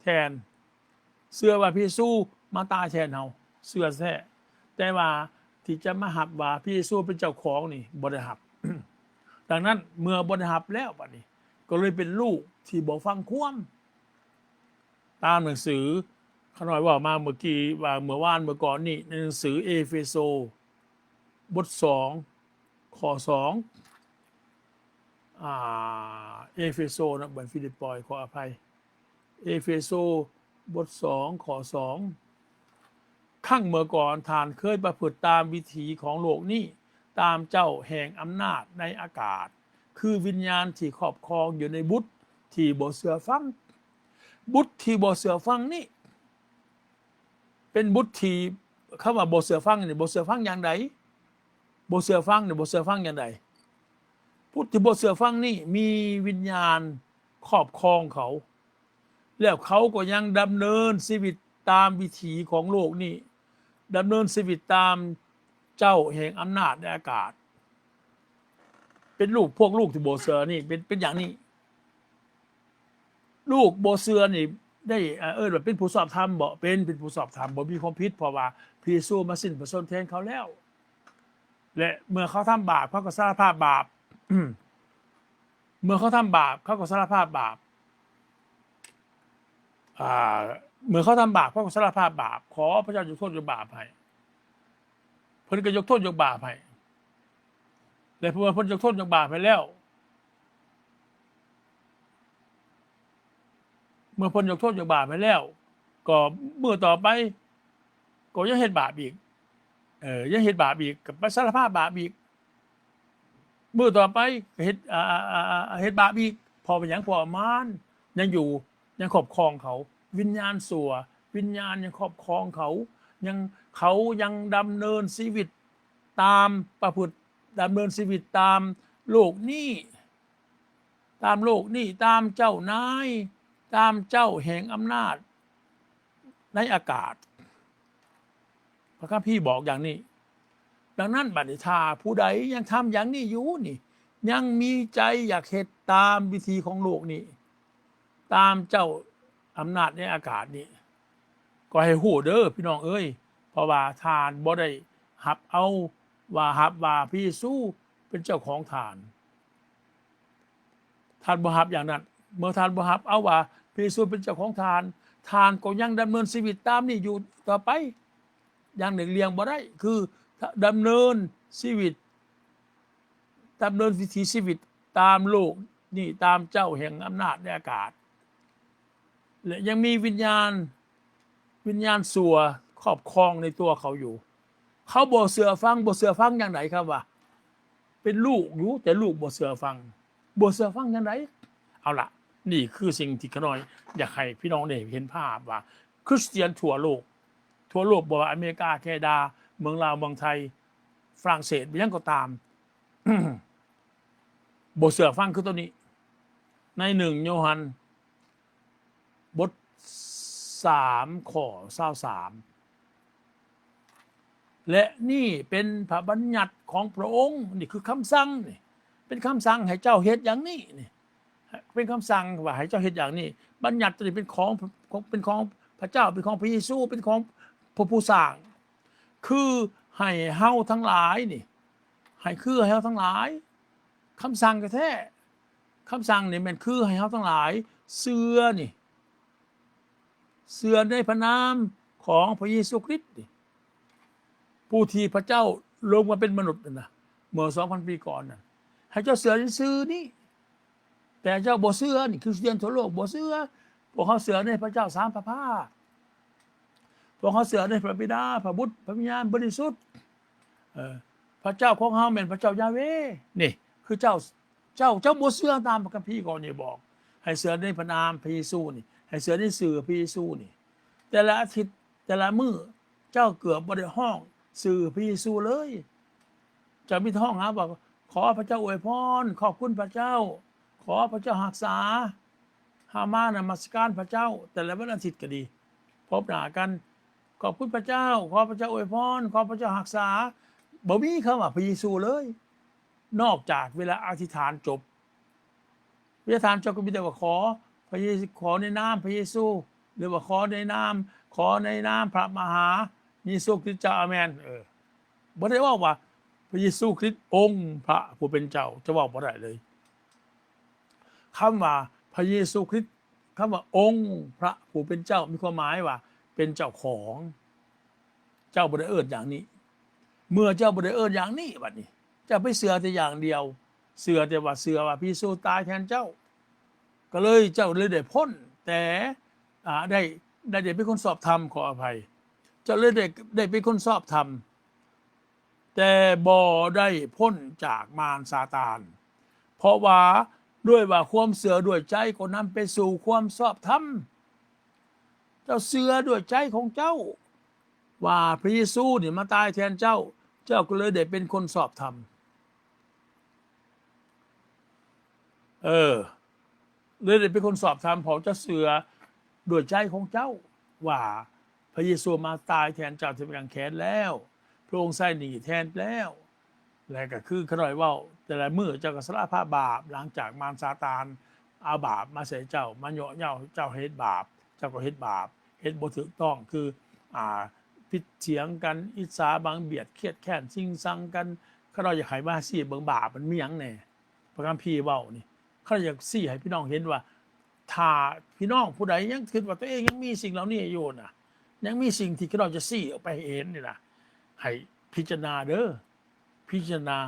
ແທນ, ເຊື່ອວ່າພະເຢຊູມາຕາຍແທນເຮົາ, ເຊື່ອແທ້. ແຕ່ວ່າທີ່ຈະມາຮັບວ່າພະເຢຊູເປັນເຈົ້າຂອງນີ້ບໍ່ໄດ້ຮັບ. ດັ່ງນັ້ນ ເມື່ອບໍ່ໄດ້ຮັບແລ້ວ ບັດນີ້ກໍເລີຍເປັນລູກທີ່ບໍ່ຟັງຄວາມ. ຕາມໜັງສື ຂ້ານ້ອຍເວົ້າມາເມື່ອກີ້ວ່າ ເມື່ອວານເມື່ອກ່ອນນີ້ ໃນໜັງສືເອເຟໂຊ ບົດສອງ ຂໍ້ສອງ ອາ ເອເຟໂຊນະ ບໍ່ແມ່ນຟີລິບປອຍ ຂໍອະໄພ ເອເຟໂຊ ບົດສອງ ຂໍ້ສອງ ຄັ້ງເມື່ອກ່ອນທ່ານເຄີຍປະພຶດຕາມວິຖີຂອງໂລກນີ້, ຕາມເຈົ້າແຫ່ງອຳນາດໃນອາກາດ, ຄືວິນຍານທີ່ຄອບຄອງຢູ່ໃນບຸດທີ່ບໍ່ເຊື່ອຟັງ. ບຸດທີ່ບໍ່ເຊື່ອຟັງນີ້ ເປັນບຸດທີ່ ຄຳວ່າບໍ່ເຊື່ອຟັງນີ້ ບໍ່ເຊື່ອຟັງຢ່າງໃດ? ບໍ່ເຊື່ອຟັງນີ້ ບໍ່ເຊື່ອຟັງຢ່າງໃດ? ຜູ້ທີ່ບໍ່ເຊື່ອຟັງນີ້ມີວິນຍານຄອບຄອງເຂົາ, ແລ້ວເຂົາກໍຍັງດຳເນີນຊີວິດຕາມວິຖີຂອງໂລກນີ້, ດຳເນີນຊີວິດຕາມເຈົ້າແຫ່ງອຳນາດໃນອາກາດ. ເປັນລູກ ພວກລູກທີ່ບໍ່ເຊື່ອນີ້ ເປັນ ເປັນຢ່າງນີ້. ລູກບໍ່ເຊື່ອນີ້ໄດ້ ເອີ້ນວ່າເປັນຜູ້ຊອບທຳບໍ່? ເປັນ ເປັນຜູ້ຊອບທຳ ບໍ່ມີຄວາມຜິດ ເພາະວ່າພະເຢຊູມາສິ້ນພະຊົນແທນເຂົາແລ້ວ ແລະ ເມື່ອເຂົາທຳບາບ ເຂົາກໍສາລະພາບບາບ. ເມື່ອເຂົາທຳບາບ ເຂົາກໍສາລະພາບບາບ. ອ່າ ເມື່ອເຂົາທຳບາບ ເຂົາກໍສາລະພາບບາບ, ຂໍພະເຈົ້າຍົກໂທດຍົກບາບໃຫ້. ເພິ່ນກໍຍົກໂທດຍົກບາບໃຫ້ ແລະ ເມື່ອເພິ່ນຍົກໂທດຍົກບາບໃຫ້ແລ້ວ ເມື່ອເພິ່ນຍົກໂທດຍົກບາບໃຫ້ແລ້ວ ກໍມື້ຕໍ່ໄປກໍຍັງເຮັດບາບອີກ, ເອີ ຍັງເຮັດບາບອີກ, ກໍໄປສາລະພາບບາບອີກ. ມື້ຕໍ່ໄປກໍເຮັດ ອ່າ ເຮັດບາບອີກ. ເພາະວ່າຫຍັງ? ເພາະວ່າມານຍັງຢູ່ ຍັງຄອບຄອງເຂົາ, ວິນຍານຊົ່ວ ວິນຍານຍັງຄອບຄອງເຂົາ, ຍັງ ເຂົາຍັງດຳເນີນຊີວິດຕາມປະພຶດ, ດຳເນີນຊີວິດຕາມໂລກນີ້, ຕາມໂລກນີ້, ຕາມເຈົ້ານາຍ, ຕາມເຈົ້າແຫ່ງອຳນາດໃນອາກາດ. ພະຄຳພີບອກຢ່າງນີ້. ດັ່ງນັ້ນ ບັດນີ້ ຖ້າຜູ້ໃດຍັງທຳຢ່າງນີ້ຢູ່ນີ້, ຍັງມີໃຈຢາກເຮັດຕາມວິທີຂອງໂລກນີ້, ຕາມເຈົ້າອຳນາດໃນອາກາດນີ້, ກໍໃຫ້ຮູ້ເດີ້ພີ່ນ້ອງເອີຍ, ເພາະວ່າທ່ານບໍ່ໄດ້ຮັບເອົາວ່າ ຮັບວ່າພະເຢຊູເປັນເຈົ້າຂອງທ່ານ. ທ່ານບໍ່ຮັບຢ່າງນັ້ນ. ເມື່ອທ່ານບໍ່ຮັບເອົາວ່າພະເຢຊູເປັນເຈົ້າຂອງທ່ານ, ທ່ານກໍຍັງດຳເນີນຊີວິດຕາມນີ້ຢູ່ຕໍ່ໄປ ຢ່າງຫຼີກລ່ຽງບໍ່ໄດ້, ຄືດຳເນີນຊີວິດ, ດຳເນີນວິຖີຊີວິດຕາມໂລກນີ້, ຕາມເຈົ້າແຫ່ງອຳນາດໃນອາກາດ. ແລະ ຍັງມີວິນຍານ, ວິນຍານຊົ່ວຄອບຄອງໃນຕົວເຂົາຢູ່. ເຂົາບໍ່ເຊື່ອຟັງ, ບໍ່ເຊື່ອຟັງຢ່າງໃດ? ຄຳວ່າເປັນລູກຢູ່, ແຕ່ລູກບໍ່ເຊື່ອຟັງ. ບໍ່ເຊື່ອຟັງຈັ່ງໃດ? ເອົາລະ, ນີ້ຄືສິ່ງທີ່ຂ້ານ້ອຍຢາກໃຫ້ພີ່ນ້ອງໄດ້ເຫັນພາບວ່າ ຄຣິສຕຽນທົ່ວໂລກ, ທົ່ວໂລກ, ບໍ່ວ່າອາເມລິກາ, ແຄນາດາ, ເມືອງລາວ, ເມືອງໄທ, ຝຣັ່ງເສດ, ຫຍັງກໍຕາມ, ບໍ່ເຊື່ອຟັງຄືຕົວນີ້. ໃນໜຶ່ງໂຍຮັນ ບົດສາມ ຂໍ້ຊາວສາມ ແລະ ນີ້ເປັນພະບັນຍັດຂອງພະອົງ, ນີ້ຄືຄຳສັ່ງ, ນີ້ເປັນຄຳສັ່ງໃຫ້ເຈົ້າເຮັດຢ່າງນີ້, ນີ້ເປັນຄຳສັ່ງວ່າໃຫ້ເຈົ້າເຮັດຢ່າງນີ້. ບັນຍັດຕົວນີ້ເປັນຂອງ, ເປັນຂອງພະເຈົ້າ, ເປັນຂອງພະເຢຊູ, ເປັນຂອງພະຜູ້ສ້າງ, ຄືໃຫ້ເຮົາທັງຫຼາຍນີ້, ໃຫ້ ຄືໃຫ້ເຮົາທັງຫຼາຍ, ຄຳສັ່ງແທ້ໆ, ຄຳສັ່ງນີ້ແມ່ນຄືໃຫ້ເຮົາທັງຫຼາຍເຊື່ອນີ້, ເຊື່ອໃນພະນາມຂອງພະເຢຊູຄຣິດນີ້, ຜູ້ທີ່ພະເຈົ້າລົງມາເປັນມະນຸດນັ້ນນະ, ເມື່ອສອງພັນປີກ່ອນນັ້ນ, ໃຫ້ເຈົ້າເຊື່ອໃນຊື່ນີ້, ແຕ່ເຈົ້າບໍ່ເຊື່ອ ນີ້ຄຣິສຕຽນທົ່ວໂລກບໍ່ເຊື່ອ. ພວກເຮົາເຊື່ອໃນພະເຈົ້າສາມພະພາກ. ພວກເຮົາເຊື່ອໃນພະບິດາ, ພະບຸດ, ພະວິນຍານບໍລິສຸດ. ເອີ ພະເຈົ້າຂອງເຮົາແມ່ນພະເຈົ້າຢາເວ. ນີ້ຄືເຈົ້າ, ເຈົ້າ, ເຈົ້າບໍ່ເຊື່ອຕາມພະຄຳພີ ກໍນີ້ບອກ ໃຫ້ເຊື່ອໃນພະນາມພະເຢຊູນີ້, ໃຫ້ເຊື່ອໃນຊື່ພະເຢຊູນີ້. ແຕ່ລະອາທິດ, ແຕ່ລະມື້ ເຈົ້າເກືອບບໍ່ໄດ້ຮ້ອງຊື່ພະເຢຊູເລີຍ. ເຈົ້າມີແຕ່ຮ້ອງຫາວ່າ ຂໍພະເຈົ້າອວຍພອນ, ຂອບຄຸນພະເຈົ້າ, ຂໍພະເຈົ້າຮັກສາ, ເຮົາມານະມັດສະການພະເຈົ້າ. ແຕ່ລະວັນອາທິດກໍດີ ພົບໜ້າກັນ, ຂອບຄຸນພະເຈົ້າ, ຂໍພະເຈົ້າອວຍພອນ, ຂໍພະເຈົ້າຮັກສາ. ບໍ່ມີຄຳວ່າພະເຢຊູເລີຍ ນອກຈາກເວລາອະທິຖານຈົບ. ເວລາຖາມເຈົ້າກໍມີແຕ່ວ່າ ຂໍພະເຢ ຂໍໃນນາມພະເຢຊູ ຫຼືວ່າຂໍໃນນາມ, ຂໍໃນນາມພະມະຫາເຢຊູຄຣິສເຈົ້າ, ອາເມນ. ເອີ ບໍ່ໄດ້ເວົ້າວ່າ ພະເຢຊູຄຣິສອົງພະຜູ້ເປັນເຈົ້າ, ຈະເວົ້າບໍ່ໄດ້ເລີຍ. ຄຳວ່າພະເຢຊູຄຣິສ, ຄຳວ່າອົງພະຜູ້ເປັນເຈົ້າ ມີຄວາມໝາຍວ່າເປັນເຈົ້າຂອງ. ເຈົ້າບໍ່ໄດ້ເອີ້ນຢ່າງນີ້. ເມື່ອເຈົ້າບໍ່ໄດ້ເອີ້ນຢ່າງນີ້, ບັດນີ້ເຈົ້າໄປເຊື່ອແຕ່ຢ່າງດຽວ, ເຊື່ອແຕ່ວ່າ ເຊື່ອວ່າພະເຢຊູຕາຍແທນເຈົ້າ, ກໍເລີຍ ເຈົ້າເລີຍໄດ້ພົ້ນແຕ່ ອາ ໄດ້ ໄດ້ ໄດ້ເປັນຄົນຊອບທຳ, ຂໍອະໄພ, ເຈົ້າເລີຍໄດ້ ໄດ້ເປັນຄົນຊອບທຳ ແຕ່ບໍ່ໄດ້ພົ້ນຈາກມານຊາຕານ. ເພາະວ່າດ້ວຍວ່າຄວາມເຊື່ອດ້ວຍໃຈກໍນຳໄປສູ່ຄວາມຊອບທຳ. ເຈົ້າເຊື່ອດ້ວຍໃຈຂອງເຈົ້າວ່າພະເຢຊູນີ້ມາຕາຍແທນເຈົ້າ, ເຈົ້າກໍເລີຍໄດ້ເປັນຄົນຊອບທຳ. ເອີ ເລີຍໄດ້ເປັນຄົນຊອບທຳ ເພາະເຈົ້າເຊື່ອດ້ວຍໃຈຂອງເຈົ້າວ່າພະເຢຊູມາຕາຍແທນເຈົ້າທີ່ໄມ້ກາງແຂນແລ້ວ, ພະອົງໃຊ້ໜີ້ແທນແລ້ວ. ແລະກໍຄືຂ້ານ້ອຍເວົ້າ, ແຕ່ລະມື້ເຈົ້າກໍສາລະພາບບາບ, ຫຼັງຈາກມານຊາຕານເອົາບາບມາໃສ່ເຈົ້າ, ມາເຍາະເຍີ້າເຈົ້າໃຫ້ເຮັດບາບ, ເຈົ້າກໍເຮັດບາບ, ເຮັດບໍ່ຖືກຕ້ອງ, ຄື ອາ ຜິດຖຽງກັນ, ອິດສາບັງບຽດ, ຄຽດແຄ້ນ, ຊິງຊັງກັນ. ຂ້ານ້ອຍຢາກໃຫ້ມາຊີ້ເບິ່ງບາບມັນມີຫຍັງແດ່. ພະຄຳພີເວົ້ານີ້ ຂ້ານ້ອຍຢາກຊີ້ໃຫ້ພີ່ນ້ອງເຫັນວ່າ ຖ້າພີ່ນ້ອງຜູ້ໃດຍັງຄິດວ່າຕົວເອງຍັງມີສິ່ງເຫຼົ່ານີ້ຢູ່ນະ, ຍັງມີສິ່ງທີ່ຂ້ານ້ອຍຈະຊີ້ອອກໄປໃຫ້ເຫັນນີ້ນະ, ໃຫ້ພິຈາລະນາເດີ້, ພິຈາລະນາ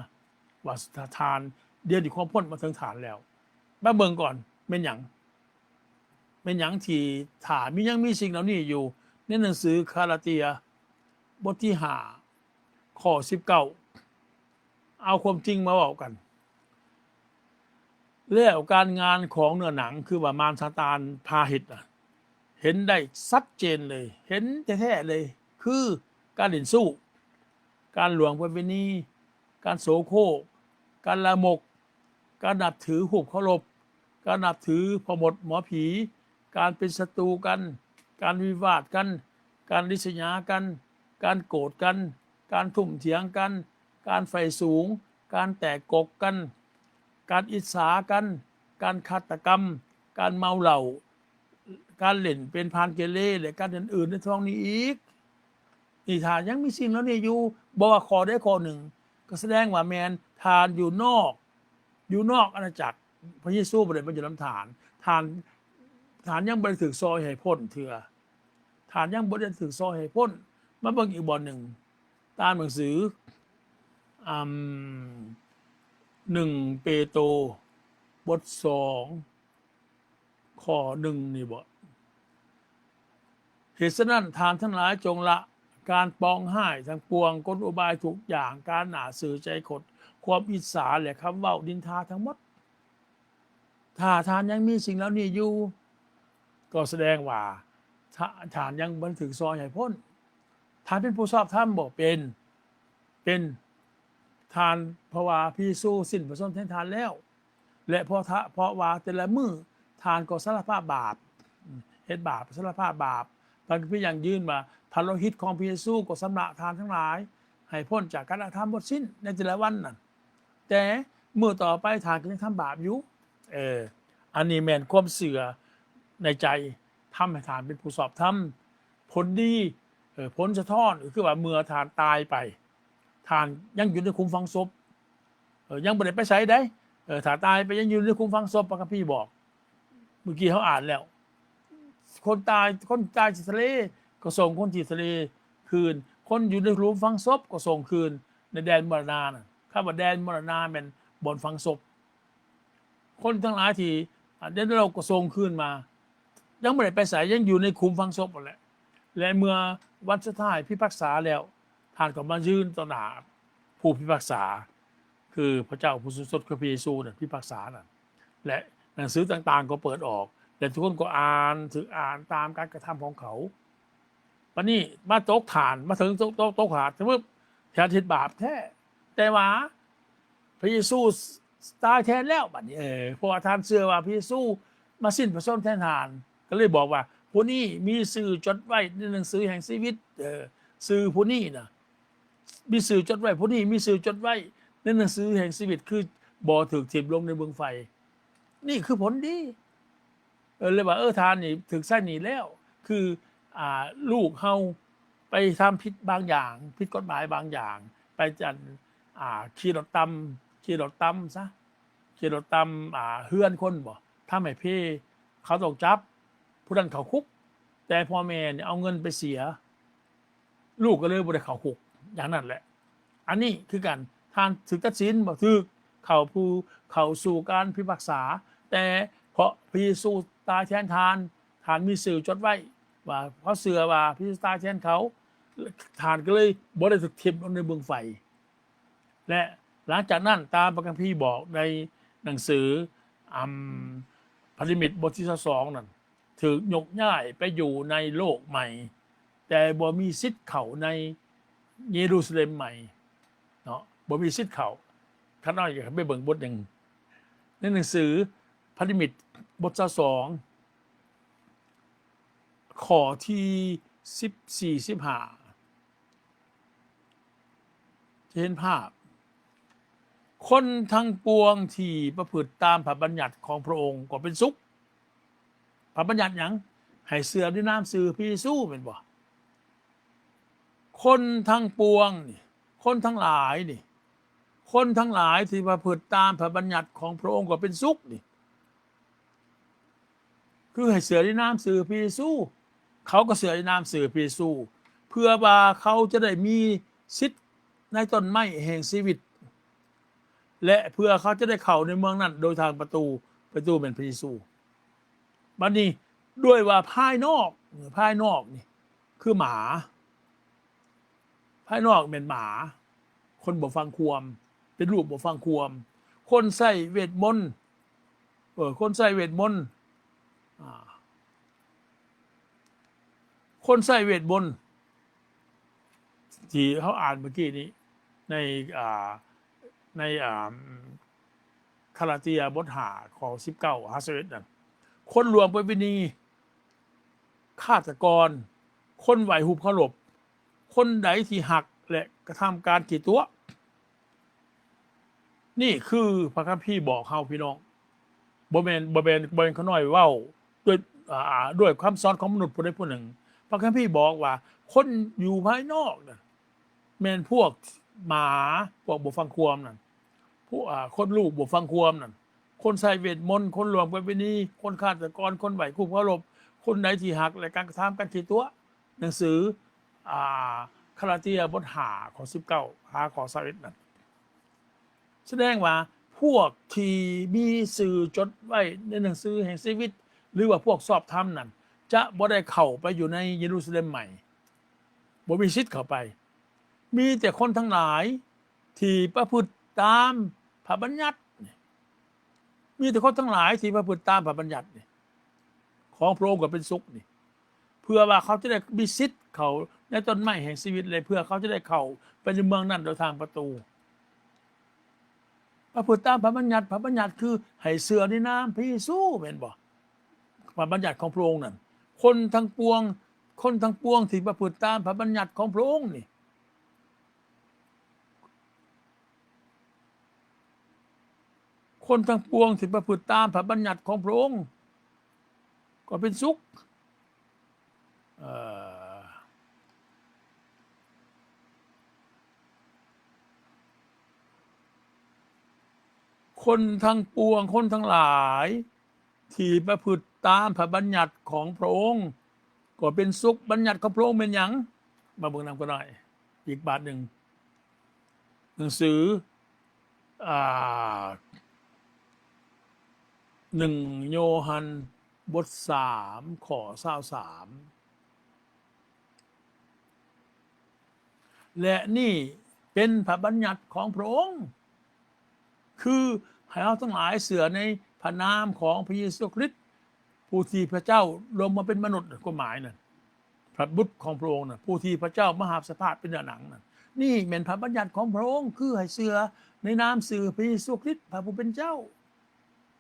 ວ່າທ່ານ ດຽວນີ້ຄວາມພົ້ນມາເຖິງທ່ານແລ້ວ. ມາເບິ່ງກ່ອນ ແມ່ນຫຍັງ? ແມ່ນຫຍັງທີ່ ຖ້າມີ ຍັງມີສິ່ງເຫຼົ່ານີ້ຢູ່? ໃນໜັງສືກາລາເຕຍ ບົດທີຫ້າ ຂໍ້ສິບເກົ້າ ເອົາຄວາມຈິງມາເວົ້າກັນ. ແລ້ວການງານຂອງເນື້ອໜັງ ຄືວ່າມານຊາຕານພາເຮັດນະ ເຫັນໄດ້ຊັດເຈນເລີຍ, ເຫັນແທ້ໆເລີຍ, ຄືການຫຼິ້ນຊູ້, ການລ່ວງປະເວນີ, ການໂສໂຄກ, ການລາມົກ, ການນັບຖືຮູບເຄົາລົບ, ການນັບຖືພໍ່ມົດໝໍຜີ, ການເປັນສັດຕູກັນ, ການວິວາດກັນ, ການລິດສະຫຍາກັນ, ການໂກດກັນ, ການທຸ່ມຖຽງກັນ, ການໃຝ່ສູງ, ການແຕກກົກກັນ, ການອິດສາກັນ, ການຄາດຕະກຳ, ການເມົາເຫຼົ້າ, ການຫຼິ້ນເປັນພານເກເລ ແລະ ການອື່ນໆໃນທຳນອງນີ້ອີກ. ນີ້ ທ່ານຍັງມີສິ່ງເຫຼົ່ານີ້ຢູ່, ບໍ່ວ່າຂໍ້ໃດຂໍ້ໜຶ່ງ ກໍສະແດງວ່າແມ່ນທ່ານຢູ່ນອກ, ຢູ່ນອກອານາຈັກ. ພະເຢຊູບໍ່ໄດ້ມາຢູ່ນຳທ່ານ, ທ່ານ, ທ່ານຍັງບໍ່ໄດ້ຖືກຊ່ອຍໃຫ້ພົ້ນເທື່ອ, ທ່ານຍັງບໍ່ໄດ້ຖືກຊ່ອຍໃຫ້ພົ້ນ. ມາເບິ່ງອີກບ່ອນໜຶ່ງ, ຕາມໜັງສື ອາ ໜຶ່ງເປໂຕ ບົດສອງ ຂໍ້ໜຶ່ງນີ້ບໍ? ເຫດສະນັ້ນ ທ່ານທັງຫຼາຍຈົ່ງລະການປອງຮ້າຍທັງປວງ, ກົນອຸບາຍທຸກຢ່າງ, ການໜ້າຊື່ໃຈຄົດ, ຄວາມອິດສາ ແລະ ຄຳເວົ້ານິນທາທັງໝົດ. ຖ້າທ່ານຍັງມີສິ່ງເຫຼົ່ານີ້ຢູ່, ກໍສະແດງວ່າ ທ່າ, ທ່ານຍັງບໍ່ໄດ້ຖືກຊ່ອຍໃຫ້ພົ້ນ. ທ່ານເປັນຜູ້ຊອບທຳບໍ? ເປັນ, ເປັນ. ທ່ານ, ເພາະວ່າພະເຢຊູສິ້ນພະຊົນແທນທ່ານແລ້ວ. ແລະ ເພາະ, ເພາະວ່າແຕ່ລະມື້ທ່ານກໍສາລະພາບບາບ, ເຮັດບາບ, ສາລະພາບບາບ. ພະຄຳພີຢັ້ງຢືນວ່າ ພະໂລຫິດຂອງພະເຢຊູກໍຊຳລະທ່ານທັງຫຼາຍໃຫ້ພົ້ນຈາກການກະທຳໝົດສິ້ນໃນແຕ່ລະວັນນັ້ນ. ແຕ່ມື້ຕໍ່ໄປທ່ານກໍຍັງທຳບາບຢູ່. ເອີ, ອັນນີ້ແມ່ນຄວາມເຊື່ອໃນໃຈ ທຳໃຫ້ທ່ານເປັນຜູ້ຊອບທຳ. ຜົນດີ, ເອີ, ຜົນສະທ້ອນກໍຄືວ່າເມື່ອທ່ານຕາຍໄປ, ທ່ານຍັງຢູ່ໃນຂຸມຝັງສົບ, ເອີ, ຍັງບໍ່ໄດ້ໄປໃສໃດ. ເອີ, ຖ້າຕາຍໄປຍັງຢູ່ໃນຂຸມຝັງສົບ, ພະຄຳພີບອກ. ເມື່ອກີ້ເຮົາອ່ານແລ້ວ, ຄົນຕາຍ, ຄົນຕາຍທີ່ທະເລກໍສົ່ງຄົນທີ່ທະເລຄືນ, ຄົນຢູ່ໃນຂຸມຝັງສົບກໍສົ່ງຄືນໃນແດນມໍລະນານະ. ຄຳວ່າແດນມໍລະນາແມ່ນບ່ອນຝັງສົບ. ຄົນທັງຫຼາຍທີ່ ອາ ໄດ້ຮັບກະສົ່ງຄືນມາ ຍັງບໍ່ໄດ້ໄປໃສ ຍັງຢູ່ໃນຂຸມຝັງສົບນັ້ນແຫຼະ ແລະ ເມື່ອວັນສຸດທ້າຍພິພາກສາແລ້ວ ທ່ານກໍມາຢືນຕໍ່ໜ້າຜູ້ພິພາກສາ ຄືພະເຈົ້າຜູ້ສູງສຸດ ຄືພະເຢຊູນັ້ນພິພາກສານັ້ນ ແລະ ໜັງສືຕ່າງໆກໍເປີດອອກ ແລະ ທຸກຄົນກໍອ່ານ ຖືກອ່ານຕາມການກະທຳຂອງເຂົາ. ບັດນີ້ມາຕົກຖານ ມາເຖິງຕົກ ຕົກ ຕົກຖານ ສະເໝີ ທ່ານເຮັດບາບແທ້ ແຕ່ວ່າພະເຢຊູຕາຍແທນແລ້ວ ບັດນີ້ ເອີ ເພາະວ່າທ່ານເຊື່ອວ່າພະເຢຊູມາສິ້ນພະຊົນແທນທ່ານ ກໍເລີຍບອກວ່າ ຜູ້ນີ້ມີຊື່ຈົດໄວ້ໃນໜັງສືແຫ່ງຊີວິດ ເອີ ຊື່ຜູ້ນີ້ນະ ມີຊື່ຈົດໄວ້ ຜູ້ນີ້ມີຊື່ຈົດໄວ້ໃນໜັງສືແຫ່ງຊີວິດ ຄືບໍ່ຖືກຖິ້ມລົງໃນບຶງໄຟ. ນີ້ຄືຜົນດີ ເອີ ເລີຍວ່າ ເອີ ທ່ານນີ້ຖືກໃຊ້ໜີ້ແລ້ວ ຄື ອ່າ ລູກເຮົາໄປທຳຜິດບາງຢ່າງ ຜິດກົດໝາຍບາງຢ່າງ ໄປ ອັນ ອ່າ ຂີ່ລົດຕ່ຳ ຂີ່ລົດຕ່ຳຊະ ຂີ່ລົດຕ່ຳ ອ່າ ເຮືອນຄົນບໍ ທຳໃຫ້ເພ ເຂົາຕ້ອງຈັບ ຜູ້ນັ້ນເຂົ້າຄຸກ ແຕ່ພໍ່ແມ່ນີ້ເອົາເງິນໄປເສຍ ລູກກໍເລີຍບໍ່ໄດ້ເຂົ້າຄຸກ ຢ່າງນັ້ນແຫຼະ. ອັນນີ້ຄືກັນ ທ່ານຖືກຕັດສິນບໍ່ຖືກ ເຂົ້າຜູ້ ເຂົ້າສູ່ການພິພາກສາ ແຕ່ເພາະພະເຢຊູຕາຍແທນທ່ານ ທ່ານມີຊື່ຈົດໄວ້ວ່າ ເຂົາເຊື່ອວ່າພະເຢຊູຕາຍແທນເຂົາ ທ່ານກໍເລີຍບໍ່ໄດ້ຖືກຖິ້ມລົງໃນບຶງໄຟ. ແລະ ຫຼັງຈາກນັ້ນ ຕາມພະຄຳພີບອກໃນໜັງສື ອຳ ພັນທະມິດບົດທີຊາວສອງນັ້ນ ຖືກຍົກຍ້າຍໄປຢູ່ໃນໂລກໃໝ່ ແຕ່ບໍ່ມີສິດເຂົ້າໃນເຢຣູຊາເລັມໃໝ່ເນາະ ບໍ່ມີສິດເຂົ້າ. ຂ້ານ້ອຍຢາກໃຫ້ໄປເບິ່ງບົດໜຶ່ງ ໃນໜັງສືພັນທະມິດບົດຊາວສອງ ຂໍ້ທີສິບສີ່ ສິບຫ້າ ຈະເຫັນພາບ ຄົນທັງປວງທີ່ປະພຶດຕາມພະບັນຍັດຂອງພະອົງກໍເປັນສຸກ. ພະບັນຍັດຫຍັງ? ໃຫ້ເຊື່ອໃນນາມຊື່ພະເຢຊູ ແມ່ນບໍ່? ຄົນທັງປວງນີ້ ຄົນທັງຫຼາຍນີ້ ຄົນທັງຫຼາຍທີ່ປະພຶດຕາມພະບັນຍັດຂອງພະອົງກໍເປັນສຸກນີ້ ຄືໃຫ້ເຊື່ອໃນນາມຊື່ພະເຢຊູ ເຂົາກໍເຊື່ອໃນນາມຊື່ພະເຢຊູ ເພື່ອວ່າເຂົາຈະໄດ້ມີສິດໃນຕົ້ນໄມ້ແຫ່ງຊີວິດ ແລະ ເພື່ອເຂົາຈະໄດ້ເຂົ້າໃນເມືອງນັ້ນໂດຍທາງປະຕູ ປະຕູແມ່ນພະເຢຊູ. ບັດນີ້ ດ້ວຍວ່າພາຍນອກ ພາຍນອກນີ້ຄືໝາ ພາຍນອກແມ່ນໝາ ຄົນບໍ່ຟັງຄວາມ ເປັນຮູບບໍ່ຟັງຄວາມ ຄົນໃຊ້ເວດມົນ ເອີ ຄົນໃຊ້ເວດມົນ ອ່າ ຄົນໃຊ້ເວດມົນ ທີ່ເຮົາອ່ານເມື່ອກີ້ນີ້ ໃນ ອ່າ ໃນ ອ່າ ກາລາເຕຍບົດຫ້າ ຂໍ້ສິບເກົ້າ ຫາ ສິບເອັດ ນັ້ນ ຄົນລ່ວງປະເວນີ ຄາດຕະກອນ ຄົນໄຫວ້ຮູບເຄົາລົບ ຄົນໃດທີ່ຮັກ ແລະ ກະທຳການຂີ້ຕົວະ. ນີ້ຄືພະຄຳພີບອກເຮົາ ພີ່ນ້ອງ ບໍ່ແມ່ນ ບໍ່ແມ່ນ ບໍ່ແມ່ນຂ້ານ້ອຍເວົ້າດ້ວຍ ອ່າ ດ້ວຍຄຳສອນຂອງມະນຸດຜູ້ໃດຜູ້ໜຶ່ງ. ພະຄຳພີບອກວ່າ ຄົນຢູ່ພາຍນອກນັ້ນ ແມ່ນພວກໝາ ພວກບໍ່ຟັງຄວາມນັ້ນ ພວກ ອ່າ ຄົນລູກບໍ່ຟັງຄວາມນັ້ນ ຄົນໃຊ້ເວດມົນ ຄົນລ່ວງປະເວນີ ຄົນຄາດຕະກອນ ຄົນໄຫວ້ຮູບເຄົາລົບ ຄົນໃດທີ່ຮັກ ແລະ ການກະທຳການຂີ້ຕົວະ. ໜັງສື ອ່າ ກາລາເຕຍບົດຫ້າ ຂໍ້ສິບເກົ້າ ຫາ ຂໍ້ຊາວເອັດ ນັ້ນ ສະແດງວ່າພວກທີ່ມີຊື່ຈົດໄວ້ໃນໜັງສືແຫ່ງຊີວິດ ຫຼືວ່າພວກຊອບທຳນັ້ນ ຈະບໍ່ໄດ້ເຂົ້າໄປຢູ່ໃນເຢຣູຊາເລັມໃໝ່ ບໍ່ມີສິດເຂົ້າໄປ. ມີແຕ່ຄົນທັງຫຼາຍທີ່ປະພຶດຕາມພະບັນຍັດ ມີແຕ່ຄົນທັງຫຼາຍທີ່ປະພຶດຕາມພະບັນຍັດນີ້ ຂອງພະອົງກໍເປັນສຸກນີ້ ເພື່ອວ່າເຂົາຈະໄດ້ມີສິດເຂົ້າໃນຕົ້ນໄມ້ແຫ່ງຊີວິດ ແລະ ເພື່ອເຂົາຈະໄດ້ເຂົ້າໄປໃນເມືອງນັ້ນໂດຍທາງປະຕູ. ປະພຶດຕາມພະບັນຍັດ ພະບັນຍັດຄືໃຫ້ເຊື່ອໃນນາມພະເຢຊູ ແມ່ນບໍ່? ພະບັນຍັດຂອງພະອົງນັ້ນ ຄົນທັງປວງ ຄົນທັງປວງທີ່ປະພຶດຕາມພະບັນຍັດຂອງພະອົງນີ້ ຄົນທັງປວງທີ່ປະພຶດຕາມພະບັນຍັດຂອງພະອົງກໍເປັນສຸກ. ເອີ ຄົນທັງປວງ ຄົນທັງຫຼາຍ ທີ່ປະພຶດຕາມພະບັນຍັດຂອງພະອົງ ກໍເປັນສຸກ. ບັນຍັດຂອງພະອົງແມ່ນຫຍັງ? ມາເບິ່ງນຳກັນໜ້ອຍ ອີກບາດໜຶ່ງ. ໜັງສື ອ່າ ໜຶ່ງໂຍຮັນ ບົດສາມ ຂໍ້ຊາວສາມ ແລະ ນີ້ເປັນພະບັນຍັດຂອງພະອົງ ຄືໃຫ້ເຮົາທັງຫຼາຍເຊື່ອໃນພະນາມຂອງພະເຢຊູຄຣິດ ຜູ້ທີ່ພະເຈົ້າລົງມາເປັນມະນຸດ, ຄວາມໝາຍນັ້ນ ພະບຸດຂອງພະອົງນັ້ນ, ຜູ້ທີ່ພະເຈົ້າມາຮັບສະພາບເປັນເນື້ອໜັງນັ້ນ. ນີ້ແມ່ນພະບັນຍັດຂອງພະອົງ, ຄືໃຫ້ເຊື່ອໃນນາມຊື່ພະເຢຊູຄຣິດ ພະຜູ້ເປັນເຈົ້າ.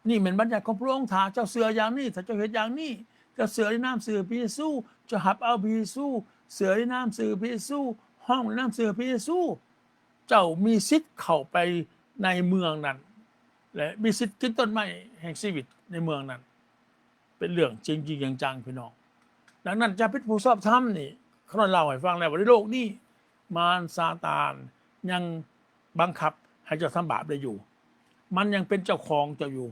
ນີ້ແມ່ນບັນຍັດຂອງພະອົງ, ຖ້າເຈົ້າເຊື່ອຢ່າງນີ້, ຖ້າເຈົ້າເຮັດຢ່າງນີ້, ເຈົ້າເຊື່ອໃນນາມຊື່ພະເຢຊູ, ເຈົ້າຮັບເອົາພະເຢຊູ, ເຊື່ອໃນນາມຊື່ພະເຢຊູ, ຮ້ອງໃນນາມຊື່ພະເຢຊູ, ເຈົ້າມີສິດເຂົ້າໄປໃນເມືອງນັ້ນ ແລະ ມີສິດກິນຕົ້ນໄມ້ແຫ່ງຊີວິດໃນເມືອງນັ້ນ. ເປັນເລື່ອງຈິງໆຈັງໆ ພີ່ນ້ອງ. ດັ່ງນັ້ນ ຈະເປັນຜູ້ຊອບທຳນີ້ ຂ້ານ້ອຍເລົ່າໃຫ້ຟັງແລ້ວວ່າ ໃນໂລກນີ້ ມານຊາຕານຍັງບັງຄັບໃຫ້ເຈົ້າທຳບາບໄດ້ຢູ່. ມັນຍັງເປັນເຈົ້າຂອງເຈົ້າຢູ່.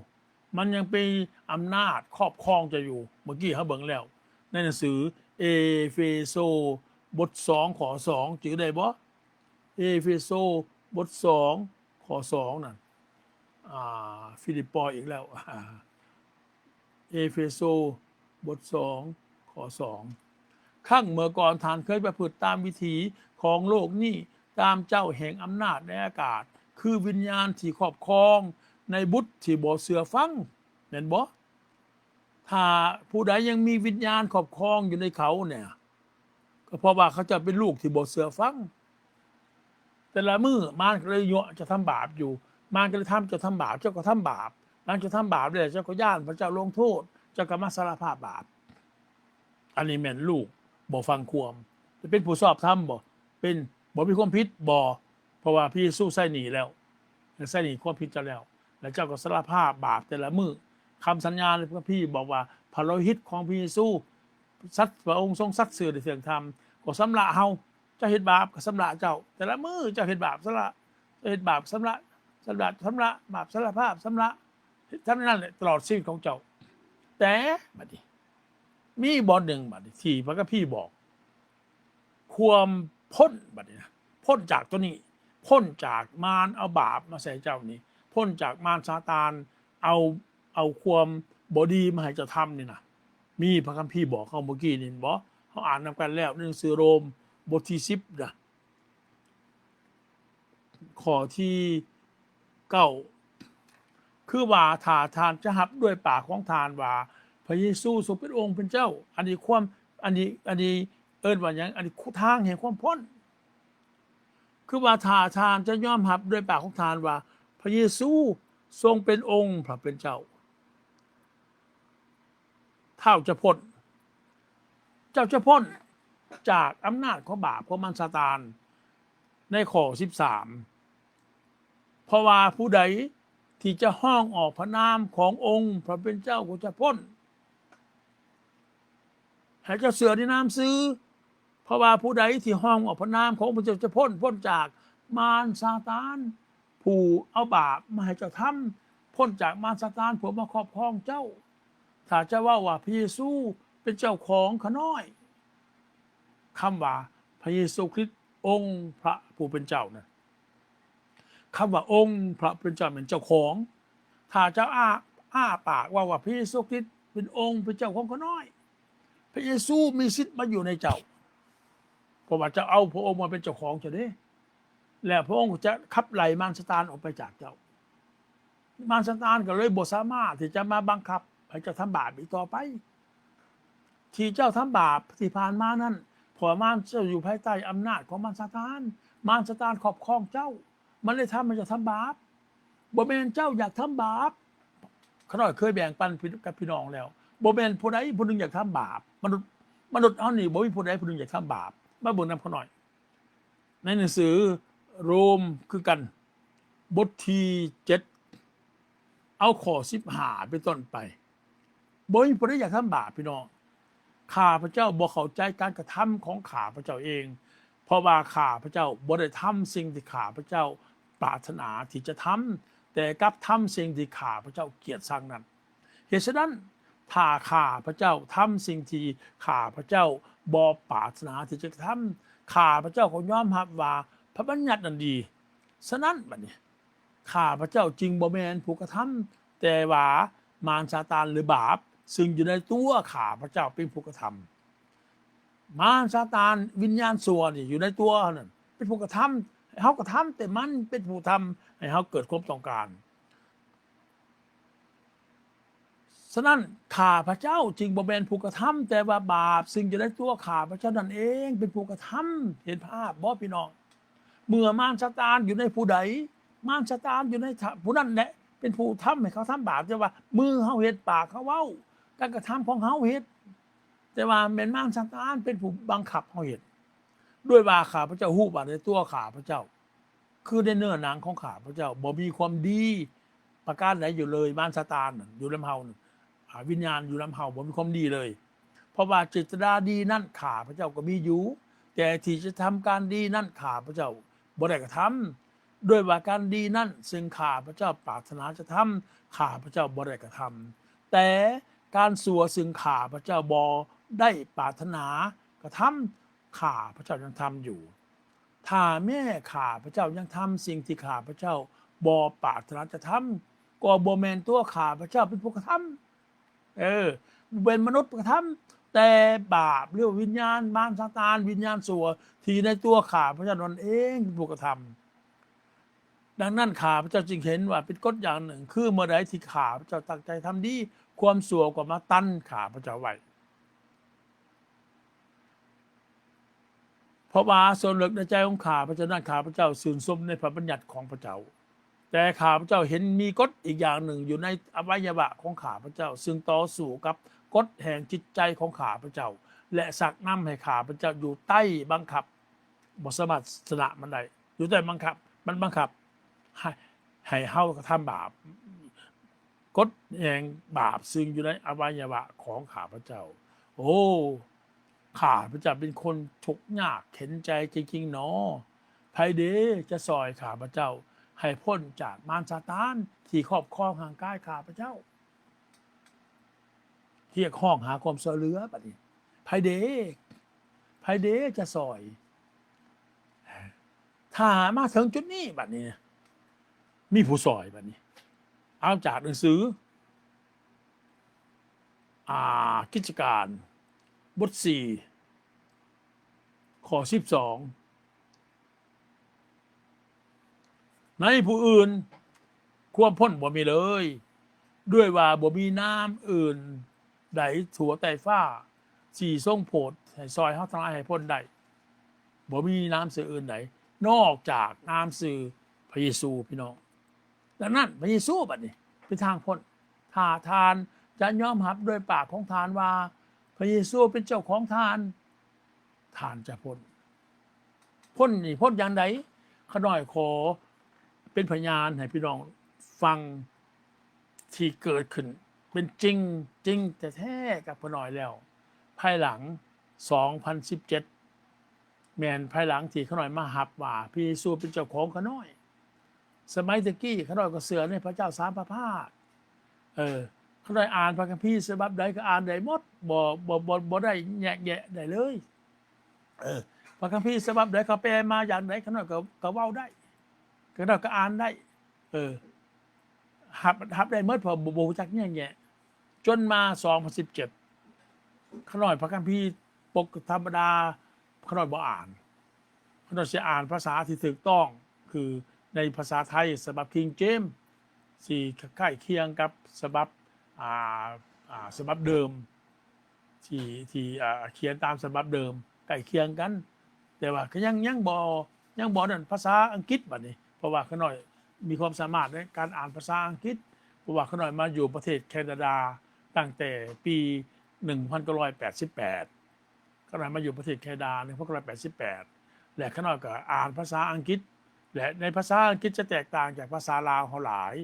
ມັນຍັງມີອຳນາດຄອບຄອງເຈົ້າຢູ່. ເມື່ອກີ້ເຮົາເບິ່ງແລ້ວ ໃນໜັງສືເອເຟໂຊ ບົດສອງ ຂໍ້ສອງ ຈື່ໄດ້ບໍ່? ເອເຟໂຊ ບົດສອງ ຂໍ້ສອງນັ້ນ ອ່າ ຟີລິບປອຍອີກແລ້ວ ເອເຟໂຊ ບົດສອງ ຂໍ້ສອງ ຄັ້ງເມື່ອກ່ອນທ່ານເຄີຍປະພຶດຕາມວິຖີຂອງໂລກນີ້, ຕາມເຈົ້າແຫ່ງອຳນາດໃນອາກາດ, ຄືວິນຍານທີ່ຄອບຄອງໃນບຸດທີ່ບໍ່ເຊື່ອຟັງ, ແມ່ນບໍ່? ຖ້າຜູ້ໃດຍັງມີວິນຍານຄອບຄອງຢູ່ໃນເຂົາເນ່ຍ, ກໍເພາະວ່າເຂົາເຈົ້າເປັນລູກທີ່ບໍ່ເຊື່ອຟັງ. ແຕ່ລະມື້ມານກໍເລີຍຍົວະເຈົ້າທຳບາບຢູ່, ມານກໍເລີຍທຳເຈົ້າທຳບາບ, ເຈົ້າກໍທຳບາບ. ຫຼັງຈາກທຳບາບແລ້ວ ເຈົ້າກໍຢ້ານພະເຈົ້າລົງໂທດ, ເຈົ້າກໍມາສາລະພາບບາບ. ອັນນີ້ແມ່ນລູກບໍ່ຟັງຄວາມ. ຈະເປັນຜູ້ຊອບທຳບໍ່? ເປັນ. ບໍ່ມີຄວາມຜິດ? ບໍ່. ເພາະວ່າພະເຢຊູໃຊ້ໜີ້ແລ້ວ, ໃຊ້ໜີ້ຄວາມຜິດເຈົ້າແລ້ວ, ແລະ ເຈົ້າກໍສາລະພາບບາບແຕ່ລະມື້. ຄຳສັນຍາໃນພະຄຳພີບອກວ່າ ພະໂລຫິດຂອງພະເຢຊູ ສັດ ພະອົງຊົງສັດຊື່ໃນເທິງທຳ ກໍຊຳລະເຮົາ. ເຈົ້າເຮັດບາບກໍຊຳລະເຈົ້າ, ແຕ່ລະມື້ເຈົ້າເຮັດບາບຊຳລະ, ເຈົ້າເຮັດບາບຊຳລະ, ຊຳລະ, ຊຳລະບາບ, ສາລະພາບ, ຊຳລະ, ເຮັດທັງນັ້ນແຫຼະ ຕະຫຼອດຊີວິດຂອງເຈົ້າ. ແຕ່ບັດນີ້ ມີບ່ອນໜຶ່ງບັດນີ້ທີ່ພະຄຳພີບອກ ຄວາມພົ້ນບັດນີ້ນະ, ພົ້ນຈາກຕົວນີ້, ພົ້ນຈາກມານເອົາບາບມາໃສ່ເຈົ້ານີ້, ພົ້ນຈາກມານຊາຕານເອົາ, ເອົາຄວາມບໍ່ດີມາໃຫ້ເຈົ້າທຳນີ້ນະ. ມີພະຄຳພີບອກເຮົາເມື່ອກີ້ນີ້ ເຫັນບໍ່? ເຮົາອ່ານນຳກັນແລ້ວ ໃນໜັງສືໂຣມ ບົດທີສິບນະ ຂໍ້ທີເກົ້າ ຄືວ່າ ຖ້າທ່ານຈະຮັບດ້ວຍປາກຂອງທ່ານວ່າ ພະເຢຊູຊົງເປັນອົງເປັນເຈົ້າ, ອັນນີ້ຄວາມ, ອັນນີ້, ອັນນີ້ເອີ້ນວ່າຫຍັງ? ອັນນີ້ທາງແຫ່ງຄວາມພົ້ນ. ຄືວ່າ ຖ້າທ່ານຈະຍອມຮັບດ້ວຍປາກຂອງທ່ານວ່າ ພະເຢຊູຊົງເປັນອົງພະເປັນເຈົ້າ, ເຈົ້າຈະພົ້ນ, ເຈົ້າຈະພົ້ນຈາກອຳນາດຂອງບາບຂອງມານຊາຕານ ໃນຂໍ້ສິບສາມ ເພາະວ່າຜູ້ໃດທີ່ຈະຮ້ອງອອກພະນາມຂອງອົງພະເປັນເຈົ້າກໍຈະພົ້ນ. ໃຫ້ເຈົ້າເຊື່ອໃນນາມຊື່, ເພາະວ່າຜູ້ໃດທີ່ຮ້ອງອອກພະນາມຂອງພະເຈົ້າຈະພົ້ນ, ພົ້ນຈາກມານຊາຕານ ຜູ້ເອົາບາບມາໃຫ້ເຈົ້າທຳ, ພົ້ນຈາກມານຊາຕານຜູ້ມາຄອບຄອງເຈົ້າ. ຖ້າເຈົ້າເວົ້າວ່າ ພະເຢຊູເປັນເຈົ້າຂອງຂ້ານ້ອຍ, ຄຳວ່າພະເຢຊູຄຣິດອົງພະຜູ້ເປັນເຈົ້ານັ້ນ, ຄຳວ່າອົງພະເປັນເຈົ້າແມ່ນເຈົ້າຂອງ. ຖ້າເຈົ້າອ້າ, ອ້າປາກເວົ້າວ່າ ພະເຢຊູຄຣິດເປັນອົງເປັນເຈົ້າຂອງຂ້ານ້ອຍ, ພະເຢຊູມີສິດມາຢູ່ໃນເຈົ້າ, ເພາະວ່າເຈົ້າເອົາພະອົງມາເປັນເຈົ້າຂອງເຈົ້າເດ້, ແລ້ວພະອົງກໍຈະຂັບໄລ່ມານຊາຕານອອກໄປຈາກເຈົ້າ. ມານຊາຕານກໍເລີຍບໍ່ສາມາດທີ່ຈະມາບັງຄັບໃຫ້ເຈົ້າທຳບາບອີກຕໍ່ໄປ. ທີ່ເຈົ້າທຳບາບທີ່ຜ່ານມານັ້ນ ເພາະວ່າມານເຈົ້າຢູ່ພາຍໃຕ້ອຳນາດຂອງມານຊາຕານ, ມານຊາຕານຄອບຄອງເຈົ້າ, ມັນເລີຍທຳໃຫ້ເຈົ້າທຳບາບ. ບໍ່ແມ່ນເຈົ້າຢາກທຳບາບ. ຂ້ານ້ອຍເຄີຍແບ່ງປັນກັບພີ່ນ້ອງແລ້ວ, ບໍ່ແມ່ນຜູ້ໃດຜູ້ໜຶ່ງຢາກທຳບາບ. ມະນຸດ, ມະນຸດເຮົານີ້ບໍ່ມີຜູ້ໃດຜູ້ໜຶ່ງຢາກທຳບາບ. ມາເບິ່ງນຳຂ້ານ້ອຍ ໃນໜັງສືໂຣມຄືກັນ ບົດທີເຈັດ ເອົາຂໍ້ສິບຫ້າເປັນຕົ້ນໄປ. ບໍ່ມີຜູ້ໃດຢາກທຳບາບ, ພີ່ນ້ອງ. ຂ້າພະເຈົ້າບໍ່ເຂົ້າໃຈການກະທຳຂອງຂ້າພະເຈົ້າເອງ, ເພາະວ່າຂ້າພະເຈົ້າບໍ່ໄດ້ທຳສິ່ງທີ່ຂ້າພະເຈົ້າປາດຖະໜາທີ່ຈະທຳ, ແຕ່ກັບທຳສິ່ງທີ່ຂ້າພະເຈົ້າກຽດຊັງນັ້ນ. ເຫດສະນັ້ນ, ຖ້າຂ້າພະເຈົ້າທຳສິ່ງທີ່ຂ້າພະເຈົ້າບໍ່ປາດຖະໜາທີ່ຈະກະທຳ, ຂ້າພະເຈົ້າກໍຍອມຮັບວ່າພະບັນຍັດນັ້ນດີ. ສະນັ້ນ, ບັດນີ້ ຂ້າພະເຈົ້າຈຶ່ງບໍ່ແມ່ນຜູ້ກະທຳ, ແຕ່ວ່າ ມານຊາຕານ ຫຼື ບາບ ຊຶ່ງຢູ່ໃນຕົວຂ້າພະເຈົ້າເປັນຜູ້ກະທຳ. ມານຊາຕານ ວິນຍານຊົ່ວນີ້ຢູ່ໃນຕົວເຮົານັ້ນເປັນຜູ້ກະທຳ, ເຮົາກະທຳ ແຕ່ມັນເປັນຜູ້ທຳໃຫ້ເຮົາເກີດຄວາມຕ້ອງການ. ສະນັ້ນ ຂ້າພະເຈົ້າຈຶ່ງບໍ່ແມ່ນຜູ້ກະທຳ, ແຕ່ວ່າບາບຊຶ່ງຢູ່ໃນຕົວຂ້າພະເຈົ້ານັ້ນເອງເປັນຜູ້ກະທຳ. ເຫັນພາບບໍ່ພີ່ນ້ອງ? ເມື່ອມານຊາຕານຢູ່ໃນຜູ້ໃດ, ມານຊາຕານຢູ່ໃນ ຜູ້ນັ້ນແຫຼະເປັນຜູ້ທຳໃຫ້ເຂົາທຳບາບ, ແຕ່ວ່າມືເຮົາເຮັດ, ປາກເຮົາເວົ້າ, ການກະທຳຂອງເຮົາເຮັດ, ແຕ່ວ່າແມ່ນມານຊາຕານເປັນຜູ້ບັງຄັບເຮົາເຮັດ. ດ້ວຍວ່າຂ້າພະເຈົ້າຮູ້ວ່າໃນຕົວຂ້າພະເຈົ້າ ຄືໃນເນື້ອໜັງຂອງຂ້າພະເຈົ້າ ບໍ່ມີຄວາມດີປະການໃດຢູ່ເລີຍ. ມານຊາຕານນັ້ນຢູ່ນຳເຮົານັ້ນ ອາ ວິນຍານຢູ່ນຳເຮົາບໍ່ມີຄວາມດີເລີຍ. ເພາະວ່າເຈດຕະນາດີນັ້ນຂ້າພະເຈົ້າກໍມີຢູ່, ແຕ່ທີ່ຈະທຳການດີນັ້ນຂ້າພະເຈົ້າບໍ່ໄດ້ກະທຳ. ດ້ວຍວ່າການດີນັ້ນ ຊຶ່ງຂ້າພະເຈົ້າປາດຖະໜາຈະທຳ ຂ້າພະເຈົ້າບໍ່ໄດ້ກະທຳ, ແຕ່ການຊົ່ວຊຶ່ງຂ້າພະເຈົ້າບໍ່ໄດ້ປາດຖະໜາກະທຳ ຂ້າພະເຈົ້າຍັງທຳຢູ່. ຖ້າແມ້ຂ້າພະເຈົ້າຍັງທຳສິ່ງທີ່ຂ້າພະເຈົ້າບໍ່ປາດຖະໜາຈະທຳ, ກໍບໍ່ແມ່ນຕົວຂ້າພະເຈົ້າເປັນຜູ້ກະທຳ. ເອີ, ເປັນມະນຸດກະທຳ, ແຕ່ບາບ ຫຼື ວິນຍານມານຊາຕານ, ວິນຍານຊົ່ວທີ່ໃນຕົວຂ້າພະເຈົ້ານັ້ນເອງເປັນຜູ້ກະທຳ. ດັ່ງນັ້ນ ຂ້າພະເຈົ້າຈຶ່ງເຫັນວ່າເປັນກົດຢ່າງໜຶ່ງ, ຄືເມື່ອໃດທີ່ຂ້າພະເຈົ້າຕັ້ງໃຈທຳດີ, ຄວາມຊົ່ວກໍມາຕັນຂ້າພະເຈົ້າໄວ້. ເພາະວ່າສ່ວນເລິກໃນໃຈຂອງຂ້າພະເຈົ້ານັ້ນ ຂ້າພະເຈົ້າຊື່ນຊົມໃນພະບັນຍັດຂອງພະເຈົ້າ, ແຕ່ຂ້າພະເຈົ້າເຫັນມີກົດອີກຢ່າງໜຶ່ງຢູ່ໃນອະໄວຍະວະຂອງຂ້າພະເຈົ້າ ຊຶ່ງຕໍ່ສູ້ກັບກົດແຫ່ງຈິດໃຈຂອງຂ້າພະເຈົ້າ ແລະ ຊັກນຳໃຫ້ຂ້າພະເຈົ້າຢູ່ໃຕ້ບັງຄັບ, ບໍ່ສາມາດຊະນະມັນໄດ້, ຢູ່ໃຕ້ບັງຄັບ, ມັນບັງຄັບໃຫ້, ໃຫ້ເຮົາກະທຳບາບ. ກົດແຫ່ງບາບຊຶ່ງຢູ່ໃນອະໄວຍະວະຂອງຂ້າພະເຈົ້າ. ໂອ້ ຂ້າພະເຈົ້າເປັນຄົນທຸກຍາກເຂັນໃຈຈິງໆໜໍ. ໃຜເດຈະຊ່ອຍຂ້າພະເຈົ້າໃຫ້ພົ້ນຈາກມານຊາຕານທີ່ຄອບຄອງຮ່າງກາຍຂ້າພະເຈົ້າ? ຮຽກຮ້ອງຫາຄວາມຊ່ວຍເຫຼືອບັດນີ້. ໃຜເດ? ໃຜເດຈະຊ່ອຍ? ຖ້າມາເຖິງຈຸດນີ້ບັດນີ້ ມີຜູ້ຊ່ອຍບັດນີ້. ເອົາຈາກໜັງສື ອ່າ ກິດຈະການ ບົດສີ່ ຂໍ້ສິບສອງ ໃນຜູ້ອື່ນຄວາມພົ້ນບໍ່ມີເລີຍ, ດ້ວຍວ່າບໍ່ມີນາມອື່ນໃດທົ່ວໃຕ້ຟ້າທີ່ຊົງໂຜດໃຫ້ຊ່ອຍເຮົາທັງຫຼາຍໃຫ້ພົ້ນໄດ້. ບໍ່ມີນາມຊື່ອື່ນໃດນອກຈາກນາມຊື່ພະເຢຊູ, ພີ່ນ້ອງ. ດັ່ງນັ້ນ ພະເຢຊູບັດນີ້ເປັນທາງພົ້ນ. ຖ້າທ່ານຈະຍອມຮັບດ້ວຍປາກຂອງທ່ານວ່າພະເຢຊູເປັນເຈົ້າຂອງທ່ານ, ທ່ານຈະພົ້ນ. ພົ້ນນີ້ພົ້ນຢ່າງໃດ? ຂ້ານ້ອຍຂໍເປັນພະຍານໃຫ້ພີ່ນ້ອງຟັງທີ່ເກີດຂຶ້ນເປັນຈິງ, ຈິງແທ້ໆກັບຂ້ານ້ອຍແລ້ວ ພາຍຫຼັງສອງພັນສິບເຈັດ ແມ່ນພາຍຫຼັງທີ່ຂ້ານ້ອຍມາຮັບວ່າພະເຢຊູເປັນເຈົ້າຂອງຂ້ານ້ອຍ. ສະໄໝແຕ່ກີ້ ຂ້ານ້ອຍກໍເຊື່ອໃນພະເຈົ້າສາມພະພາກ. ເອີ ຂ້ານ້ອຍອ່ານພະຄຳພີສະບັບໃດກໍອ່ານໄດ້ໝົດ, ບໍ່, ບໍ່, ບໍ່, ບໍ່ໄດ້ແຍກແຍະໄດ້ເລີຍ. ເອີ ພະຄຳພີສະບັບໃດເຂົາແປມາຢ່າງໃດ ຂ້ານ້ອຍກໍ, ກໍເວົ້າໄດ້, ຂ້ານ້ອຍກໍອ່ານໄດ້. ເອີ ຮັບ, ຮັບໄດ້ໝົດ ເພາະບໍ່, ບໍ່ຮູ້ຈັກແຍກແຍະ. ຈົນມາສອງພັນສິບເຈັດ ຂ້ານ້ອຍພະຄຳພີປົກທຳມະດາ ຂ້ານ້ອຍບໍ່ອ່ານ. ຂ້ານ້ອຍຊິອ່ານພາສາທີ່ຖືກຕ້ອງ ຄືໃນພາສາໄທສະບັບ King James ຊິໃກ້ຄຽງກັບສະບັບ, ອ່າ, ອ່າ, ສະບັບເດີມ ທີ່, ທີ່, ອ່າ, ຂຽນຕາມສະບັບເດີມ ໃກ້ຄຽງກັນ, ແຕ່ວ່າກໍຍັງ, ຍັງບໍ່, ຍັງບໍ່ນັ້ນ ພາສາອັງກິດບັດນີ້. ເພາະວ່າຂ້ານ້ອຍມີຄວາມສາມາດໃນການອ່ານພາສາອັງກິດ, ເພາະວ່າຂ້ານ້ອຍມາຢູ່ປະເທດແຄນາດາຕັ້ງແຕ່ປີໜຶ່ງພັນເກົ້າຮ້ອຍແປດສິບແປດ ຂ້ານ້ອຍມາຢູ່ປະເທດແຄນາດາໜຶ່ງພັນເກົ້າຮ້ອຍແປດສິບແປດ ແລະ ຂ້ານ້ອຍກໍອ່ານພາສາອັງກິດ ແລະ ໃນພາສາອັງກິດຈະແຕກຕ່າງຈາກພາສາລາວເຮົາຫຼາຍ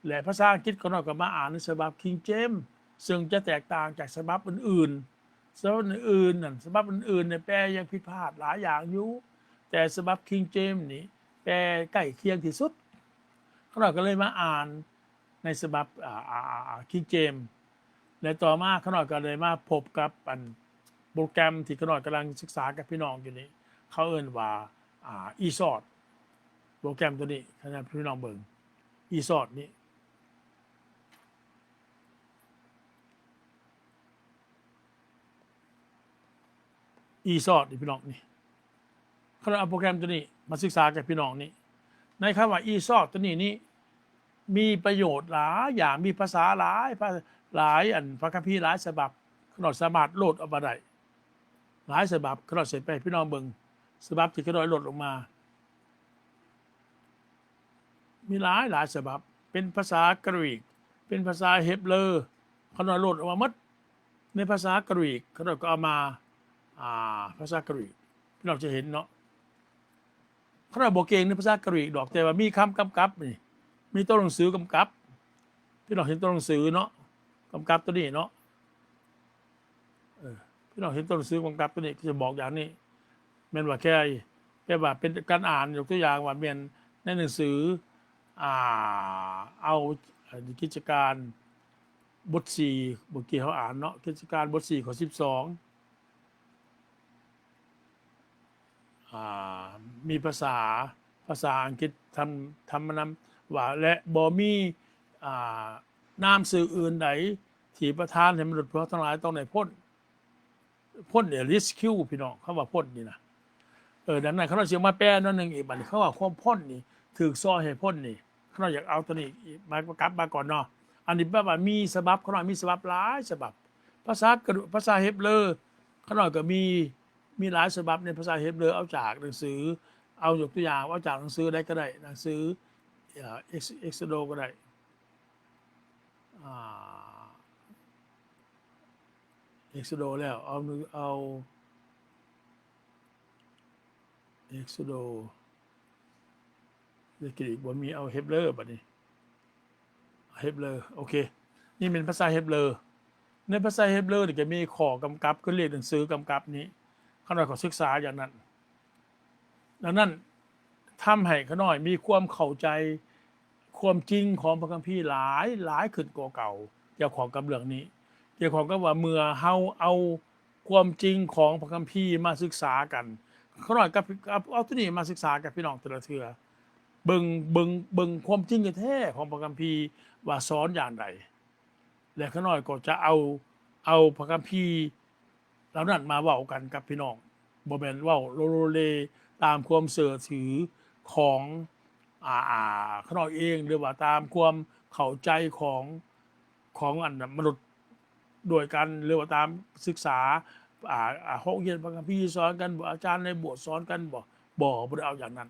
ແລະ ພາສາອັງກິດຂ້ານ້ອຍກໍມາອ່ານໃນສະບັບ King James ເຊິ່ງຈະແຕກຕ່າງຈາກສະບັບອື່ນໆ. ສະບັບອື່ນໆນັ້ນ, ສະບັບອື່ນໆນີ້ແປຍັງຜິດພາດຫຼາຍຢ່າງຢູ່, ແຕ່ສະບັບ King James ນີ້ແປໃກ້ຄຽງທີ່ສຸດ. ຂ້ານ້ອຍກໍເລີຍມາອ່ານໃນສະບັບ ອ່າ, ອ່າ, ອ່າ, ອ່າ King James ແລະ ຕໍ່ມາຂ້ານ້ອຍກໍໄດ້ມາພົບກັບອັນໂປຣແກຣມທີ່ຂ້ານ້ອຍກຳລັງສຶກສາກັບພີ່ນ້ອງຢູ່ນີ້, ເຂົາເອີ້ນວ່າ ອ່າ ESOT ໂປຣແກຣມໂຕນີ້ ຂ້ານ້ອຍໃຫ້ພີ່ນ້ອງເບິ່ງ ESOT ນີ້. ອີຊອດນີ້ພີ່ນ້ອງນີ້ ຂ້ານ້ອຍເອົາໂປຣແກຣມໂຕນີ້ມາສຶກສາກັບພີ່ນ້ອງນີ້ ໃນຄຳວ່າອີຊອດໂຕນີ້ນີ້ ມີປະໂຫຍດຫຼາຍຢ່າງ ມີພາສາຫຼາຍ ພາ ຫຼາຍອັນ ພະຄຳພີຫຼາຍສະບັບ ຂ້ານ້ອຍສາມາດໂຫຼດອອກມາໄດ້ຫຼາຍສະບັບ ຂ້ານ້ອຍຊິໄປໃຫ້ພີ່ນ້ອງເບິ່ງ ສະບັບທີ່ຂ້ານ້ອຍໂຫຼດອອກມາ ມີຫຼາຍຫຼາຍສະບັບ ເປັນພາສາກຣີກ ເປັນພາສາເຮັບເຣີ ຂ້ານ້ອຍໂຫຼດອອກມາໝົດ ໃນພາສາກຣີກ ຂ້ານ້ອຍກໍເອົາມາ ອ່າ ພາສາກຣີກ ພີ່ນ້ອງຈະເຫັນເນາະ ຂ້ານ້ອຍບໍ່ເກັ່ງໃນພາສາກຣີກດອກ ແຕ່ວ່າມີຄຳກຳກັບນີ້ ມີຕົວໜັງສືກຳກັບ ພີ່ນ້ອງເຫັນຕົວໜັງສືເນາະ ກຳກັບຕົວນີ້ເນາະ ເອີ ພີ່ນ້ອງເຫັນຕົວໜັງສືກຳກັບຕົວນີ້ ຈະບອກຢ່າງນີ້ ແມ່ນວ່າແຄ່ ແປວ່າເປັນການອ່ານ ຍົກຕົວຢ່າງວ່າແມ່ນໃນໜັງສື ອ່າ ເອົາ ກິດຈະການບົດສີ່ ເມື່ອກີ້ເຮົາອ່ານເນາະ ກິດຈະການບົດສີ່ ຂໍ້ສິບສອງ ອ່າ ມີພາສາ ພາສາອັງກິດທຳ ທຳມານຳວ່າ ແລະ ບໍ່ມີ ອ່າ ນາມຊື່ອື່ນໃດທີ່ປະທານໃຫ້ມະນຸດພວກເຮົາທັງຫຼາຍຕ້ອງໄດ້ພົ້ນ ພົ້ນນີ້ rescue ພີ່ນ້ອງ ຄຳວ່າພົ້ນນີ້ນະ ເອີ ດັ່ງນັ້ນ ຂ້ານ້ອຍຊິມາແປໜ້ອຍໜຶ່ງອີກ ບາດນີ້ ຄຳວ່າຄວາມພົ້ນນີ້ ຖືກຊ່ອຍໃຫ້ພົ້ນນີ້ ຂ້ານ້ອຍຢາກເອົາໂຕນີ້ມາ ກັບມາກ່ອນເນາະ ອັນນີ້ແປວ່າມີສະບັບ ຂ້ານ້ອຍມີສະບັບຫຼາຍສະບັບ ພາສາກະ ພາສາເຮັບເຣີ ຂ້ານ້ອຍກໍມີ ມີຫຼາຍສະບັບໃນພາສາເຮັບເຣີ ເອົາຈາກໜັງສື ເອົາຍົກຕົວຢ່າງ ເອົາຈາກໜັງສືໃດກໍໄດ້ ໜັງສື ເອີ ເອັກ ເອັກໂຊໂດກໍໄດ້ ອ່າ ເອັກໂຊໂດແລ້ວ ເອົາ ເອົາ ເອັກໂຊໂດ ເລກກຣີກບໍ່ມີ ເອົາເຮັບເຣີ ບາດນີ້ ເຮັບເຣີ ໂອເຄ ນີ້ແມ່ນພາສາເຮັບເຣີ ໃນພາສາເຮັບເຣີນີ້ກໍມີຂໍ້ກຳກັບ ຄືເລກໜັງສືກຳກັບນີ້ ຂ້ານ້ອຍກໍສຶກສາຢ່າງນັ້ນ ດັ່ງນັ້ນ ທຳໃຫ້ຂ້ານ້ອຍມີຄວາມເຂົ້າໃຈຄວາມຈິງຂອງພະຄຳພີຫຼາຍ ຫຼາຍຂຶ້ນກວ່າເກົ່າ ກ່ຽວຂ້ອງກັບເລື່ອງນີ້ ກ່ຽວຂ້ອງກັບວ່າເມື່ອເຮົາເອົາຄວາມຈິງຂອງພະຄຳພີມາສຶກສາກັນ ຂ້ານ້ອຍກັບ ກັບເອົາໂຕນີ້ມາສຶກສາກັບພີ່ນ້ອງແຕ່ລະເທື່ອ ເບິ່ງ ເບິ່ງ ເບິ່ງຄວາມຈິງແທ້ໆຂອງພະຄຳພີວ່າສອນຢ່າງໃດ ແລະ ຂ້ານ້ອຍກໍຈະເອົາ ເອົາພະຄຳພີ ເຫຼົ່ານັ້ນມາເວົ້າກັນກັບພີ່ນ້ອງ ບໍ່ແມ່ນເວົ້າໂລໂລເລຕາມຄວາມເຊື່ອຖືຂອງ ອ່າ ຂ້ານ້ອຍເອງ ຫຼືວ່າຕາມຄວາມເຂົ້າໃຈຂອງ ຂອງອັນມະນຸດດ້ວຍກັນ ຫຼືວ່າຕາມສຶກສາ ອ່າ ໂຮງຮຽນພະຄຳພີສອນກັນບໍ ອາຈານໃນໂບດສອນກັນບໍ ບໍ່ ບໍ່ໄດ້ເອົາຢ່າງນັ້ນ.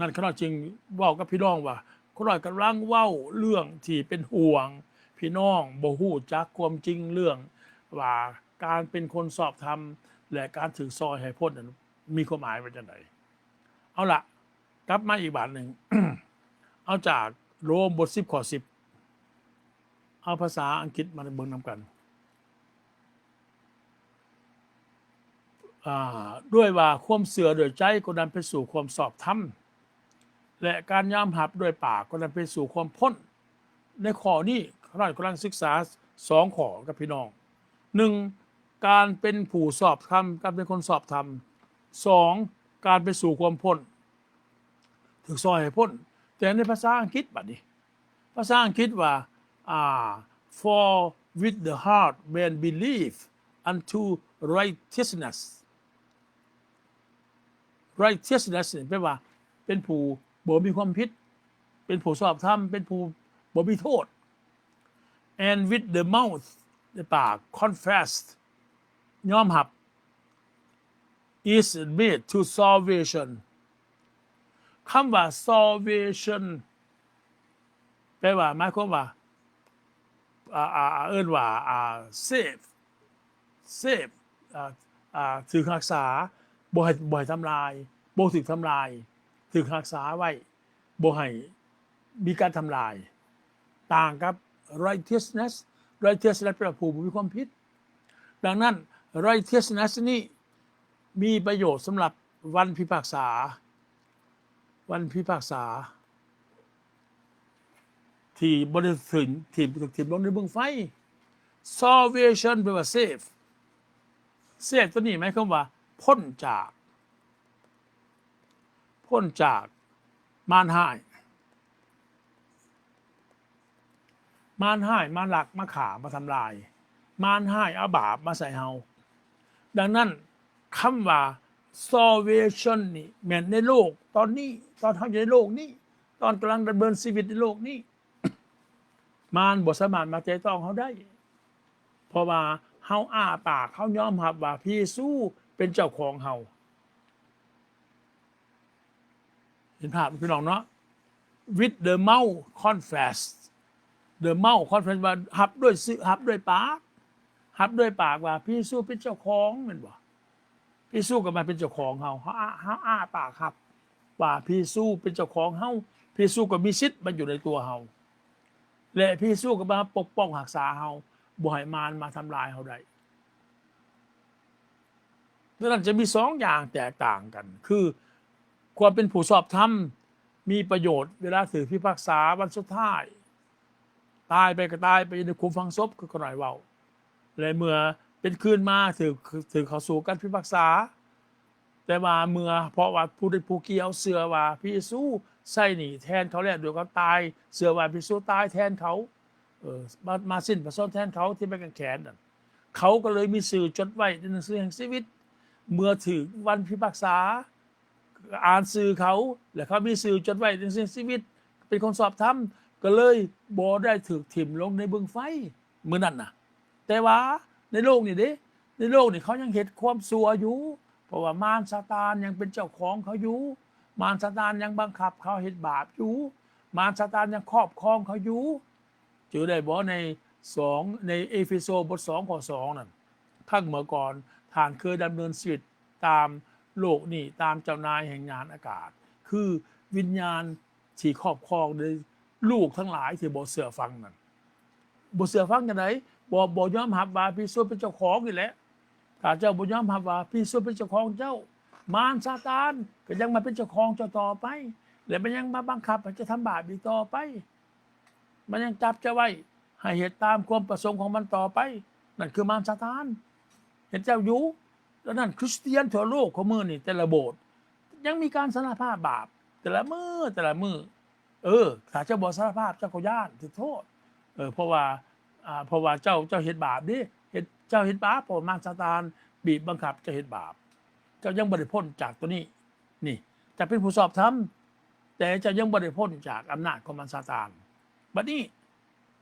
ນັ້ນຂ້ານ້ອຍຈຶ່ງເວົ້າກັບພີ່ນ້ອງວ່າ ຂ້ານ້ອຍກຳລັງເວົ້າເລື່ອງທີ່ເປັນຫ່ວງ ພີ່ນ້ອງບໍ່ຮູ້ຈັກຄວາມຈິງເລື່ອງວ່າການເປັນຄົນຊອບທຳ ແລະ ການຖືກຊ່ອຍໃຫ້ພົ້ນນັ້ນມີຄວາມໝາຍວ່າຈັ່ງໃດ. ເອົາລະ ກັບມາອີກບາດໜຶ່ງ ເອົາຈາກໂລມບົດສິບ ຂໍ້ສິບ ເອົາພາສາອັງກິດມາເບິ່ງນຳກັນ. ອ່າ ດ້ວຍວ່າຄວາມເຊື່ອດ້ວຍໃຈກໍນຳໄປສູ່ຄວາມຊອບທຳ ແລະ ການຍອມຮັບດ້ວຍປາກກໍນຳໄປສູ່ຄວາມພົ້ນ. ໃນຂໍ້ນີ້ ຂ້ານ້ອຍກຳລັງສຶກສາສອງຂໍ້ກັບພີ່ນ້ອງ. ໜຶ່ງ ການເປັນຜູ້ຊອບທຳ ການເປັນຄົນຊອບທຳ. ສອງ ການໄປສູ່ຄວາມພົ້ນ ຖືກຊ່ອຍໃຫ້ພົ້ນ. ແຕ່ໃນພາສາອັງກິດບາດນີ້ ພາສາອັງກິດວ່າ ອ່າ For with the heart man believe unto righteousness. Righteousness ນີ້ແປວ່າ ເປັນຜູ້ບໍ່ມີຄວາມຜິດ ເປັນຜູ້ຊອບທຳ ເປັນຜູ້ບໍ່ມີໂທດ. And with the mouth ໃນປາກ confess ຍອມຮັບ is made to salvation. ຄຳວ່າ salvation ແປວ່າ ໝາຍຄວາມວ່າ ອ່າ ອ່າ ເອີ້ນວ່າ ອ່າ save save ອ່າ ອ່າ ຖືກຮັກສາ ບໍ່ໃຫ້ ບໍ່ໃຫ້ທຳລາຍ ບໍ່ຖືກທຳລາຍ ຖືກຮັກສາໄວ້ ບໍ່ໃຫ້ມີການທຳລາຍ. ຕ່າງກັບ righteousness. Righteousness ແປວ່າຜູ້ບໍ່ມີຄວາມຜິດ. ດັ່ງນັ້ນ righteousness ນີ້ມີປະໂຫຍດສຳລັບວັນພິພາກສາ ວັນພິພາກສາ ທີ່ບໍ່ໄດ້ຖືກຖິ້ມ ຖືກຖິ້ມລົງໃນບຶງໄຟ. Salvation ແປວ່າ save. Save ຕົວນີ້ໝາຍຄວາມວ່າພົ້ນຈາກ ພົ້ນຈາກມານຮ້າຍ. ມານຮ້າຍມາລັກ ມາຂ້າ ມາທຳລາຍ. ມານຮ້າຍເອົາບາບມາໃສ່ເຮົາ. ດັ່ງນັ້ນ ຄຳວ່າ salvation ນີ້ແມ່ນໃນໂລກຕອນນີ້, ຕອນເຮົາຢູ່ໃນໂລກນີ້, ຕອນກຳລັງດຳເນີນຊີວິດໃນໂລກນີ້, ມານບໍ່ສາມາດມາແຕະຕ້ອງເຮົາໄດ້ ເພາະວ່າເຮົາອ້າປາກ, ເຮົາຍອມຮັບວ່າພະເຢຊູເປັນເຈົ້າຂອງເຮົາ. ເຫັນພາບພີ່ນ້ອງເນາະ? With the mouth confess, the mouth confess ວ່າຮັບດ້ວຍຊື່, ຮັບດ້ວຍປາກ, ຮັບດ້ວຍປາກວ່າພະເຢຊູເປັນເຈົ້າຂອງ ແມ່ນບໍ່? ພະເຢຊູກໍມາເປັນເຈົ້າຂອງເຮົາ, ເຮົາອ້າ, ເຮົາອ້າປາກຮັບວ່າພະເຢຊູເປັນເຈົ້າຂອງເຮົາ, ພະເຢຊູກໍມີສິດມາຢູ່ໃນຕົວເຮົາ ແລະ ພະເຢຊູກໍມາປົກປ້ອງຮັກສາເຮົາ, ບໍ່ໃຫ້ມານມາທຳລາຍເຮົາໄດ້. ດັ່ງນັ້ນຈະມີສອງຢ່າງແຕກຕ່າງກັນ ຄືຄວາມເປັນຜູ້ຊອບທຳ ມີປະໂຫຍດເວລາຖືກພິພາກສາວັນສຸດທ້າຍ, ຕາຍໄປກໍຕາຍໄປຢູ່ໃນຂຸມຝັງສົບ ຄືຂ້ານ້ອຍເວົ້າ ແລະ ເມື່ອເປັນຄືນມາຖືກ, ຖືກເຂົ້າສູ່ການພິພາກສາ. ແຕ່ວ່າເມື່ອ, ເພາະວ່າຜູ້, ຜູ້ກ່ຽວເຊື່ອວ່າພະເຢຊູໃຊ້ໜີ້ແທນເຂົາແລ້ວດ້ວຍຄວາມຕາຍ, ເຊື່ອວ່າພະເຢຊູຕາຍແທນເຂົາ, ເອີ, ມາ, ມາສິ້ນພະຊົນແທນເຂົາທີ່ໄມ້ກາງແຂນນັ້ນ, ເຂົາກໍເລີຍມີຊື່ຈົດໄວ້ໃນໜັງສືແຫ່ງຊີວິດ. ເມື່ອຖືກວັນພິພາກສາ, ອ່ານຊື່ເຂົາ ແລະ ເຂົາມີຊື່ຈົດໄວ້ໃນໜັງສືແຫ່ງຊີວິດ ເປັນຄົນຊອບທຳ, ກໍເລີຍບໍ່ໄດ້ຖືກຖິ້ມລົງໃນບຶງໄຟມື້ນັ້ນນະ. ແຕ່ວ່າໃນໂລກນີ້ເດ້, ໃນໂລກນີ້ເຂົາຍັງເຮັດຄວາມຊົ່ວຢູ່, ເພາະວ່າມານຊາຕານຍັງເປັນເຈົ້າຂອງເຂົາຢູ່, ມານຊາຕານຍັງບັງຄັບເຂົາເຮັດບາບຢູ່, ມານຊາຕານຍັງຄອບຄອງເຂົາຢູ່. ຈື່ໄດ້ບໍ່ ໃນສອງ ໃນເອເຟໂຊບົດສອງ ຂໍ້ສອງນັ້ນ, ຄັ້ງເມື່ອກ່ອນທ່ານເຄີຍດຳເນີນຊີວິດຕາມໂລກນີ້, ຕາມເຈົ້ານາຍແຫ່ງຍານອາກາດ, ຄືວິນຍານທີ່ຄອບຄອງໂດຍລູກທັງຫຼາຍທີ່ບໍ່ເຊື່ອຟັງນັ້ນ. ບໍ່ເຊື່ອຟັງຈັ່ງໃດ? ບໍ່, ບໍ່ຍອມຮັບວ່າພະເຢຊູເປັນເຈົ້າຂອງນີ້ແຫຼະ. ຖ້າເຈົ້າບໍ່ຍອມຮັບວ່າພະເຢຊູເປັນເຈົ້າຂອງເຈົ້າ, ມານຊາຕານກໍຍັງມາເປັນເຈົ້າຂອງເຈົ້າຕໍ່ໄປ, ແລະ ມັນຍັງມາບັງຄັບໃຫ້ເຈົ້າທຳບາບອີກຕໍ່ໄປ. ມັນຍັງຈັບເຈົ້າໄວ້ໃຫ້ເຮັດຕາມຄວາມປະສົງຂອງມັນຕໍ່ໄປ. ນັ້ນຄືມານຊາຕານເຮັດເຈົ້າຢູ່. ດັ່ງນັ້ນ ຄຣິສຕຽນທົ່ວໂລກຂອງມື້ນີ້ ແຕ່ລະໂບດຍັງມີການສາລະພາບບາບ ແຕ່ລະມື້, ແຕ່ລະມື້. ເອີ, ຖ້າເຈົ້າບໍ່ສາລະພາບ, ເຈົ້າກໍຢ້ານຖືກໂທດ. ເອີ, ເພາະວ່າ, ອ່າ, ເພາະວ່າເຈົ້າ, ເຈົ້າເຮັດບາບເດ້, ເຮັດ, ເຈົ້າເຮັດບາບ, ເພາະວ່າມານຊາຕານບີບບັງຄັບເຈົ້າເຮັດບາບ. ເຈົ້າຍັງບໍ່ໄດ້ພົ້ນຈາກໂຕນີ້. ນີ້ ເຈົ້າເປັນຜູ້ຊອບທຳ, ແຕ່ເຈົ້າຍັງບໍ່ໄດ້ພົ້ນຈາກອຳນາດຂອງມານຊາຕານ. ບັດນີ້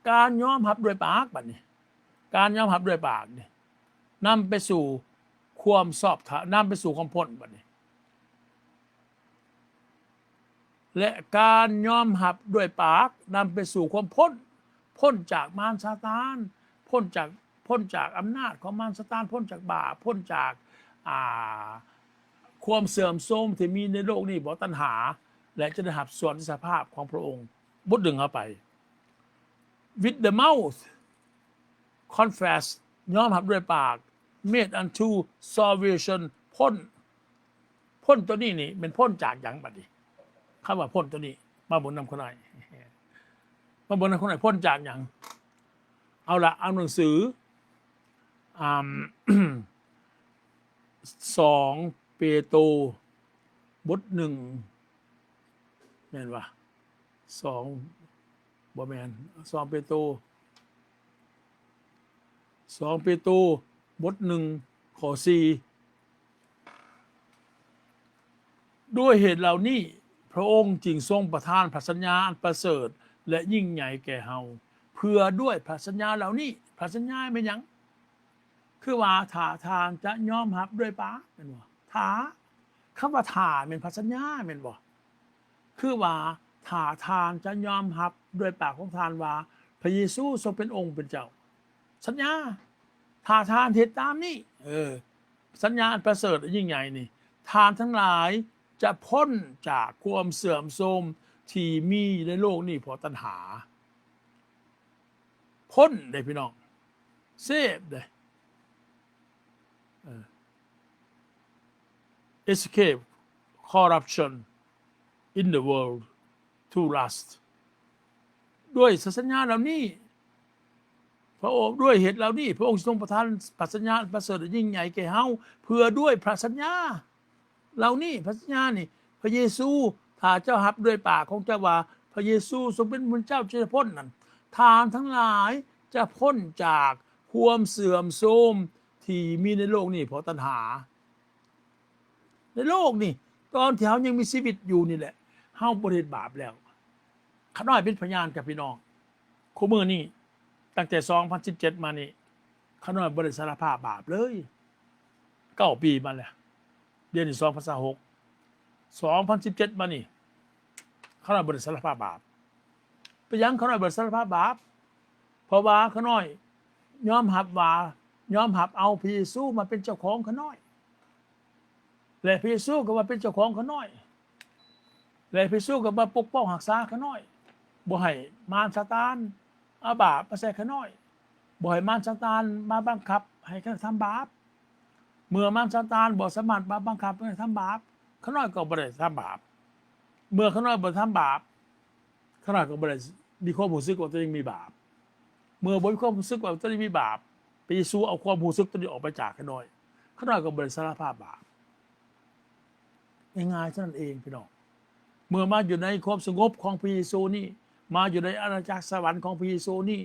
ການຍອມຮັບດ້ວຍປາກ, ບັດນີ້ ການຍອມຮັບດ້ວຍປາກນີ້ ນຳໄປສູ່ຄວາມຊອບທຳ, ນຳໄປສູ່ຄວາມພົ້ນ, ບັດນີ້ ແລະ ການຍອມຮັບດ້ວຍປາກ ນຳໄປສູ່ຄວາມພົ້ນ, ພົ້ນຈາກມານຊາຕານ, ພົ້ນຈາກ, ພົ້ນຈາກອຳນາດຂອງມານຊາຕານ, ພົ້ນຈາກບາບ, ພົ້ນຈາກ, ອ່າ, ຄວາມເສື່ອມໂຊມທີ່ມີໃນໂລກນີ້, ບໍ່, ຕັນຫາ, ແລະ ຈະໄດ້ຮັບສ່ວນອິດສະພາບຂອງພະອົງ. ບົດໜຶ່ງເຮົາໄປ with the mouth confess ຍອມຮັບດ້ວຍປາກ made unto salvation ພົ້ນ, ພົ້ນຕົວນີ້ນີ້ແມ່ນພົ້ນຈາກຫຍັງບັດນີ້? ຄຳວ່າພົ້ນຕົວນີ້ ມາເບິ່ງນຳຂ້ານ້ອຍ, ມາເບິ່ງນຳຂ້ານ້ອຍ ພົ້ນຈາກຫຍັງ? ເອົາລະ, ເອົາໜັງສື, ອ່າ, ສອງເປໂຕ ບົດໜຶ່ງ ແມ່ນຫວາ? ສອງ ບໍ່ແມ່ນ ສອງເປໂຕ ສອງເປໂຕ ບົດໜຶ່ງ ຂໍ້ສີ່ ດ້ວຍເຫດເຫຼົ່ານີ້ ພະອົງຈຶ່ງຊົງປະທານພະສັນຍາອັນປະເສີດ ແລະ ຍິ່ງໃຫຍ່ແກ່ເຮົາ ເພື່ອດ້ວຍພະສັນຍາເຫຼົ່ານີ້. ພະສັນຍາແມ່ນຫຍັງ? ຄືວ່າຖ້າທ່ານຈະຍອມຮັບດ້ວຍປາກ ແມ່ນບໍ່? ຖ້າ, ຄຳວ່າຖ້າແມ່ນພະສັນຍາ ແມ່ນບໍ່? ຄືວ່າຖ້າທ່ານຈະຍອມຮັບດ້ວຍປາກຂອງທ່ານວ່າ ພະເຢຊູຊົງເປັນອົງເປັນເຈົ້າ, ສັນຍາ, ຖ້າທ່ານເຮັດຕາມນີ້, ເອີ, ສັນຍາອັນປະເສີດ ແລະ ຍິ່ງໃຫຍ່ນີ້, ທ່ານທັງຫຼາຍຈະພົ້ນຈາກຄວາມເສື່ອມໂຊມທີ່ມີໃນໂລກນີ້ເພາະຕັນຫາ. ພົ້ນເດ້ພີ່ນ້ອງ, ເຊຟເດ້, ເອີ, escape corruption in the world through lust. ດ້ວຍພະສັນຍາເຫຼົ່ານີ້, ພະອົງ, ດ້ວຍເຫດເຫຼົ່ານີ້, ພະອົງຊົງປະທານພະສັນຍາອັນປະເສີດ ແລະ ຍິ່ງໃຫຍ່ແກ່ເຮົາ, ເພື່ອດ້ວຍພະສັນຍາ ເຫຼົ່ານີ້, ພະສັນຍານີ້, ພະເຢຊູ, ຖ້າເຈົ້າຮັບດ້ວຍປາກຂອງເຈົ້າວ່າ ພະເຢຊູຊົງເປັນພະເຈົ້າ ເຈົ້າຈະພົ້ນນັ້ນ, ທ່ານທັງຫຼາຍຈະພົ້ນຈາກຄວາມເສື່ອມໂຊມ ທີ່ມີໃນໂລກນີ້ ເພາະຕັນຫາ. ໃນໂລກນີ້ ຕອນທີ່ເຮົາຍັງມີຊີວິດຢູ່ນີ້ແຫຼະ ເຮົາບໍ່ໄດ້ເຮັດບາບແລ້ວ. ຂ້ານ້ອຍເປັນພະຍານກັບພີ່ນ້ອງ. ຄູ່ມື້ນີ້ ຕັ້ງແຕ່ສອງພັນສິບເຈັດມານີ້ ຂ້ານ້ອຍບໍ່ໄດ້ສາລະພາບບາບເລີຍ. ເກົ້າປີມາແລ້ວ. ດຽວນີ້ສອງພັນຊາວຫົກ ສອງພັນສິບເຈັດມານີ້ ຂ້ານ້ອຍບໍ່ໄດ້ສາລະພາບບາບ. ເປັນຫຍັງຂ້ານ້ອຍບໍ່ໄດ້ສາລະພາບບາບ? ເພາະວ່າຂ້ານ້ອຍຍອມຮັບວ່າ ຍອມຮັບເອົາພະເຢຊູມາເປັນເຈົ້າຂອງຂ້ານ້ອຍ ແລະ ພະເຢຊູກໍມາເປັນເຈົ້າຂອງຂ້ານ້ອຍ ແລະ ພະເຢຊູກໍມາປົກປ້ອງຮັກສາຂ້ານ້ອຍ ບໍ່ໃຫ້ມານຊາຕານເອົາບາບມາໃສ່ຂ້ານ້ອຍ ບໍ່ໃຫ້ມານຊາຕານມາບັງຄັບໃຫ້ຂ້ານ້ອຍທຳບາບ. ເມື່ອມານຊາຕານບໍ່ສາມາດມາບັງຄັບໃຫ້ທຳບາບ ຂ້ານ້ອຍກໍບໍ່ໄດ້ທຳບາບ. ເມື່ອຂ້ານ້ອຍບໍ່ທຳບາບ ຂ້ານ້ອຍກໍບໍ່ໄດ້ມີຄວາມຮູ້ສຶກວ່າຕົວເອງມີບາບ. ເມື່ອບໍ່ມີຄວາມຮູ້ສຶກວ່າຕົວເອງມີບາບ ພະເຢຊູເອົາຄວາມຮູ້ສຶກຕົວນີ້ອອກໄປຈາກຂ້ານ້ອຍ ຂ້ານ້ອຍກໍບໍ່ໄດ້ສາລະພາບບາບ. ງ່າຍໆເທົ່ານັ້ນເອງພີ່ນ້ອງ. ເມື່ອມາຢູ່ໃນຄວາມສະຫງົບຂອງພະເຢຊູນີ້ ມາຢູ່ໃນອານາຈັກສະຫວັນຂອງພະເຢຊູນີ້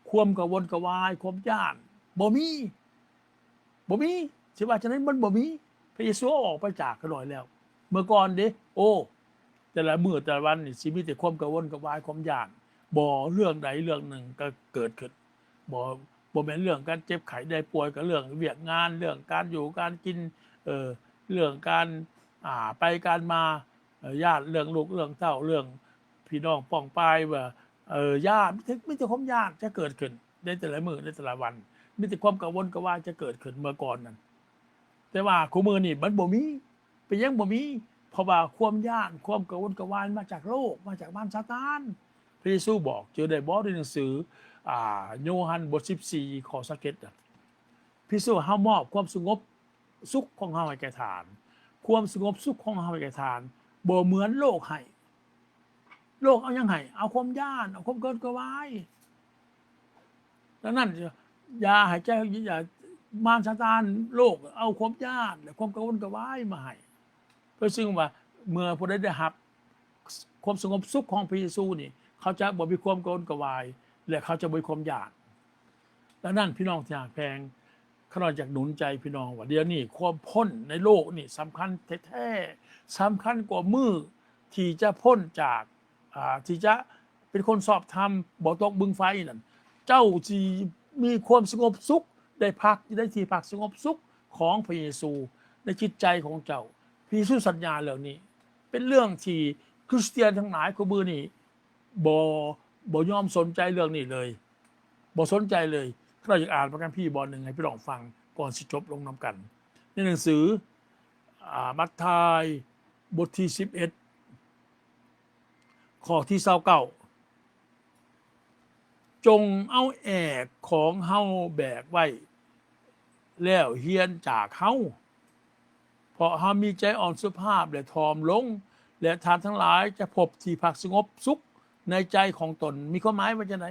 ຄວາມກະວົນກະວາຍ ຄວາມຢ້ານບໍ່ມີ ບໍ່ມີ. ຊິວ່າຈັ່ງໃດ ມັນບໍ່ມີ. ພະເຢຊູເອົາອອກໄປຈາກຂ້ານ້ອຍແລ້ວ. ເມື່ອກ່ອນເດ້ ໂອ້ ແຕ່ລະມື້ແຕ່ລະວັນນີ້ ຊິມີແຕ່ຄວາມກະວົນກະວາຍ ຄວາມຢ້ານ. ບໍ່ ເລື່ອງໃດເລື່ອງໜຶ່ງກໍເກີດຂຶ້ນ. ບໍ່ ບໍ່ແມ່ນເລື່ອງການເຈັບໄຂ້ໄດ້ປ່ວຍ ກໍເລື່ອງວຽກງານ ເລື່ອງການຢູ່ການກິນ ເອີ ເລື່ອງການ ອ່າ ໄປການມາ ເອີ ຢ້ານເລື່ອງລູກເລື່ອງເຕົ້າ ເລື່ອງພີ່ນ້ອງປ້ອງປາຍ ວ່າ ເອີ ຢ້ານ ມີແຕ່ ມີແຕ່ຄວາມຢ້ານຈະເກີດຂຶ້ນໃນແຕ່ລະມື້ ໃນແຕ່ລະວັນ ມີແຕ່ຄວາມກະວົນກະວາຍຈະເກີດຂຶ້ນເມື່ອກ່ອນນັ້ນ. ແຕ່ວ່າຄູ່ມື້ນີ້ມັນບໍ່ມີ. ເປັນຫຍັງບໍ່ມີ? ເພາະວ່າຄວາມຢ້ານ ຄວາມກະວົນກະວາຍມາຈາກໂລກ ມາຈາກມານຊາຕານ. ພະເຢຊູບອກ ເຈີໄດ້ບໍ່ໃນໜັງສື ອ່າ ໂຍຮັນບົດສິບສີ່ ຂໍ້ຊາວເຈັດນະ? ພະເຢຊູວ່າ ເຮົາມອບຄວາມສະຫງົບສຸກຂອງເຮົາໃຫ້ແກ່ທ່ານ. ຄວາມສະຫງົບສຸກຂອງເຮົາໃຫ້ແກ່ທ່ານ ບໍ່ເໝືອນໂລກໃຫ້. ໂລກເອົາຫຍັງໃຫ້? ເອົາຄວາມຢ້ານ ເອົາຄວາມກະວົນກະວາຍ. ດັ່ງນັ້ນ ຢ່າໃຫ້ເຈົ້າ ຢ່າ ມານຊາຕານໂລກເອົາຄວາມຢ້ານ ແລະ ຄວາມກະວົນກະວາຍມາໃຫ້. ເພາະເຊິ່ງວ່າ ເມື່ອຜູ້ໃດໄດ້ຮັບຄວາມສະຫງົບສຸກຂອງພະເຢຊູນີ້ ເຂົາຈະບໍ່ມີຄວາມກະວົນກະວາຍ ແລະ ເຂົາຈະບໍ່ມີຄວາມຢ້ານ. ດັ່ງນັ້ນ ພີ່ນ້ອງທີ່ຮັກແພງ, ຂ້ານ້ອຍຢາກໜູນໃຈພີ່ນ້ອງວ່າ ດຽວນີ້ຄວາມພົ້ນໃນໂລກນີ້ສຳຄັນແທ້ໆ, ສຳຄັນກວ່າມື້ທີ່ຈະພົ້ນຈາກ ອ່າ ທີ່ຈະເປັນຄົນຊອບທຳ ບໍ່ຕົກບຶງໄຟນັ້ນ, ເຈົ້າຊິມີຄວາມສະຫງົບສຸກ, ໄດ້ພັກຢູ່ໃນທີ່ພັກສະຫງົບສຸກຂອງພະເຢຊູໃນຈິດໃຈຂອງເຈົ້າ. ພະເຢຊູສັນຍາເລື່ອງນີ້. ເປັນເລື່ອງທີ່ຄຣິສຕຽນທັງຫຼາຍຄູ່ມື້ນີ້ ບໍ່ ບໍ່ຍອມສົນໃຈເລື່ອງນີ້ເລີຍ, ບໍ່ສົນໃຈເລີຍ. ຂ້ານ້ອຍຢາກອ່ານພະຄຳພີບ່ອນໜຶ່ງໃຫ້ພີ່ນ້ອງຟັງກ່ອນຊິຈົບລົງນຳກັນ. ໃນໜັງສື ອາ ມັດທາຍ ບົດທີສິບເອັດ ຂໍ້ທີຊາວເກົ້າ ຈົ່ງເອົາແອກຂອງເຮົາແບກໄວ້ ແລ້ວຮຽນຈາກເຮົາ, ເພາະເຮົາມີໃຈອ່ອນສຸພາບ ແລະ ຖ່ອມລົງ, ແລະ ທ່ານທັງຫຼາຍຈະພົບທີ່ພັກສະຫງົບສຸກໃນໃຈຂອງຕົນ. ມີຄວາມໝາຍວ່າຈັ່ງໃດ?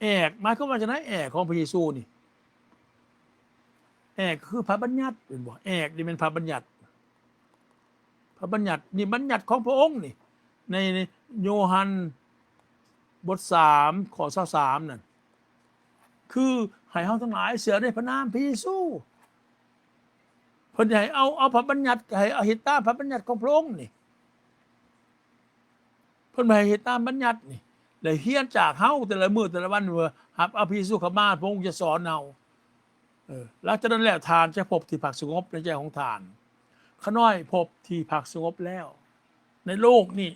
ແອກ ໝາຍຄວາມວ່າຈັ່ງໃດ? ແອກຂອງພະເຢຊູນີ້ ແອກຄືພະບັນຍັດ ແມ່ນບໍ່? ແອກນີ້ແມ່ນພະບັນຍັດ. ພະບັນຍັດນີ້ບັນຍັດຂອງພະອົງນີ້ ໃນ ໃນໂຍຮັນບົດສາມ ຂໍ້ຊາວສາມນັ້ນ ຄືໃຫ້ເຮົາທັງຫຼາຍເຊື່ອໃນພະນາມພະເຢຊູ. ເພິ່ນໃຫ້ເອົາ ເອົາພະບັນຍັດ ໃຫ້ເອົາເຮັດຕາມພະບັນຍັດຂອງພະອົງນີ້. ເພິ່ນໃຫ້ເຮັດຕາມບັນຍັດນີ້ ແລະ ຮຽນຈາກເຮົາແຕ່ລະມື້ແຕ່ລະວັນ ວ່າຮັບເອົາພະເຢຊູເຂົ້າມາ ພະອົງຈະສອນເຮົາ. ເອີ ຫຼັງຈາກນັ້ນແລ້ວ ທ່ານຈະພົບທີ່ພັກສະຫງົບໃນໃຈຂອງທ່ານ. ຂ້ານ້ອຍພົບທີ່ພັກສະຫງົບແລ້ວໃນໂລກນີ້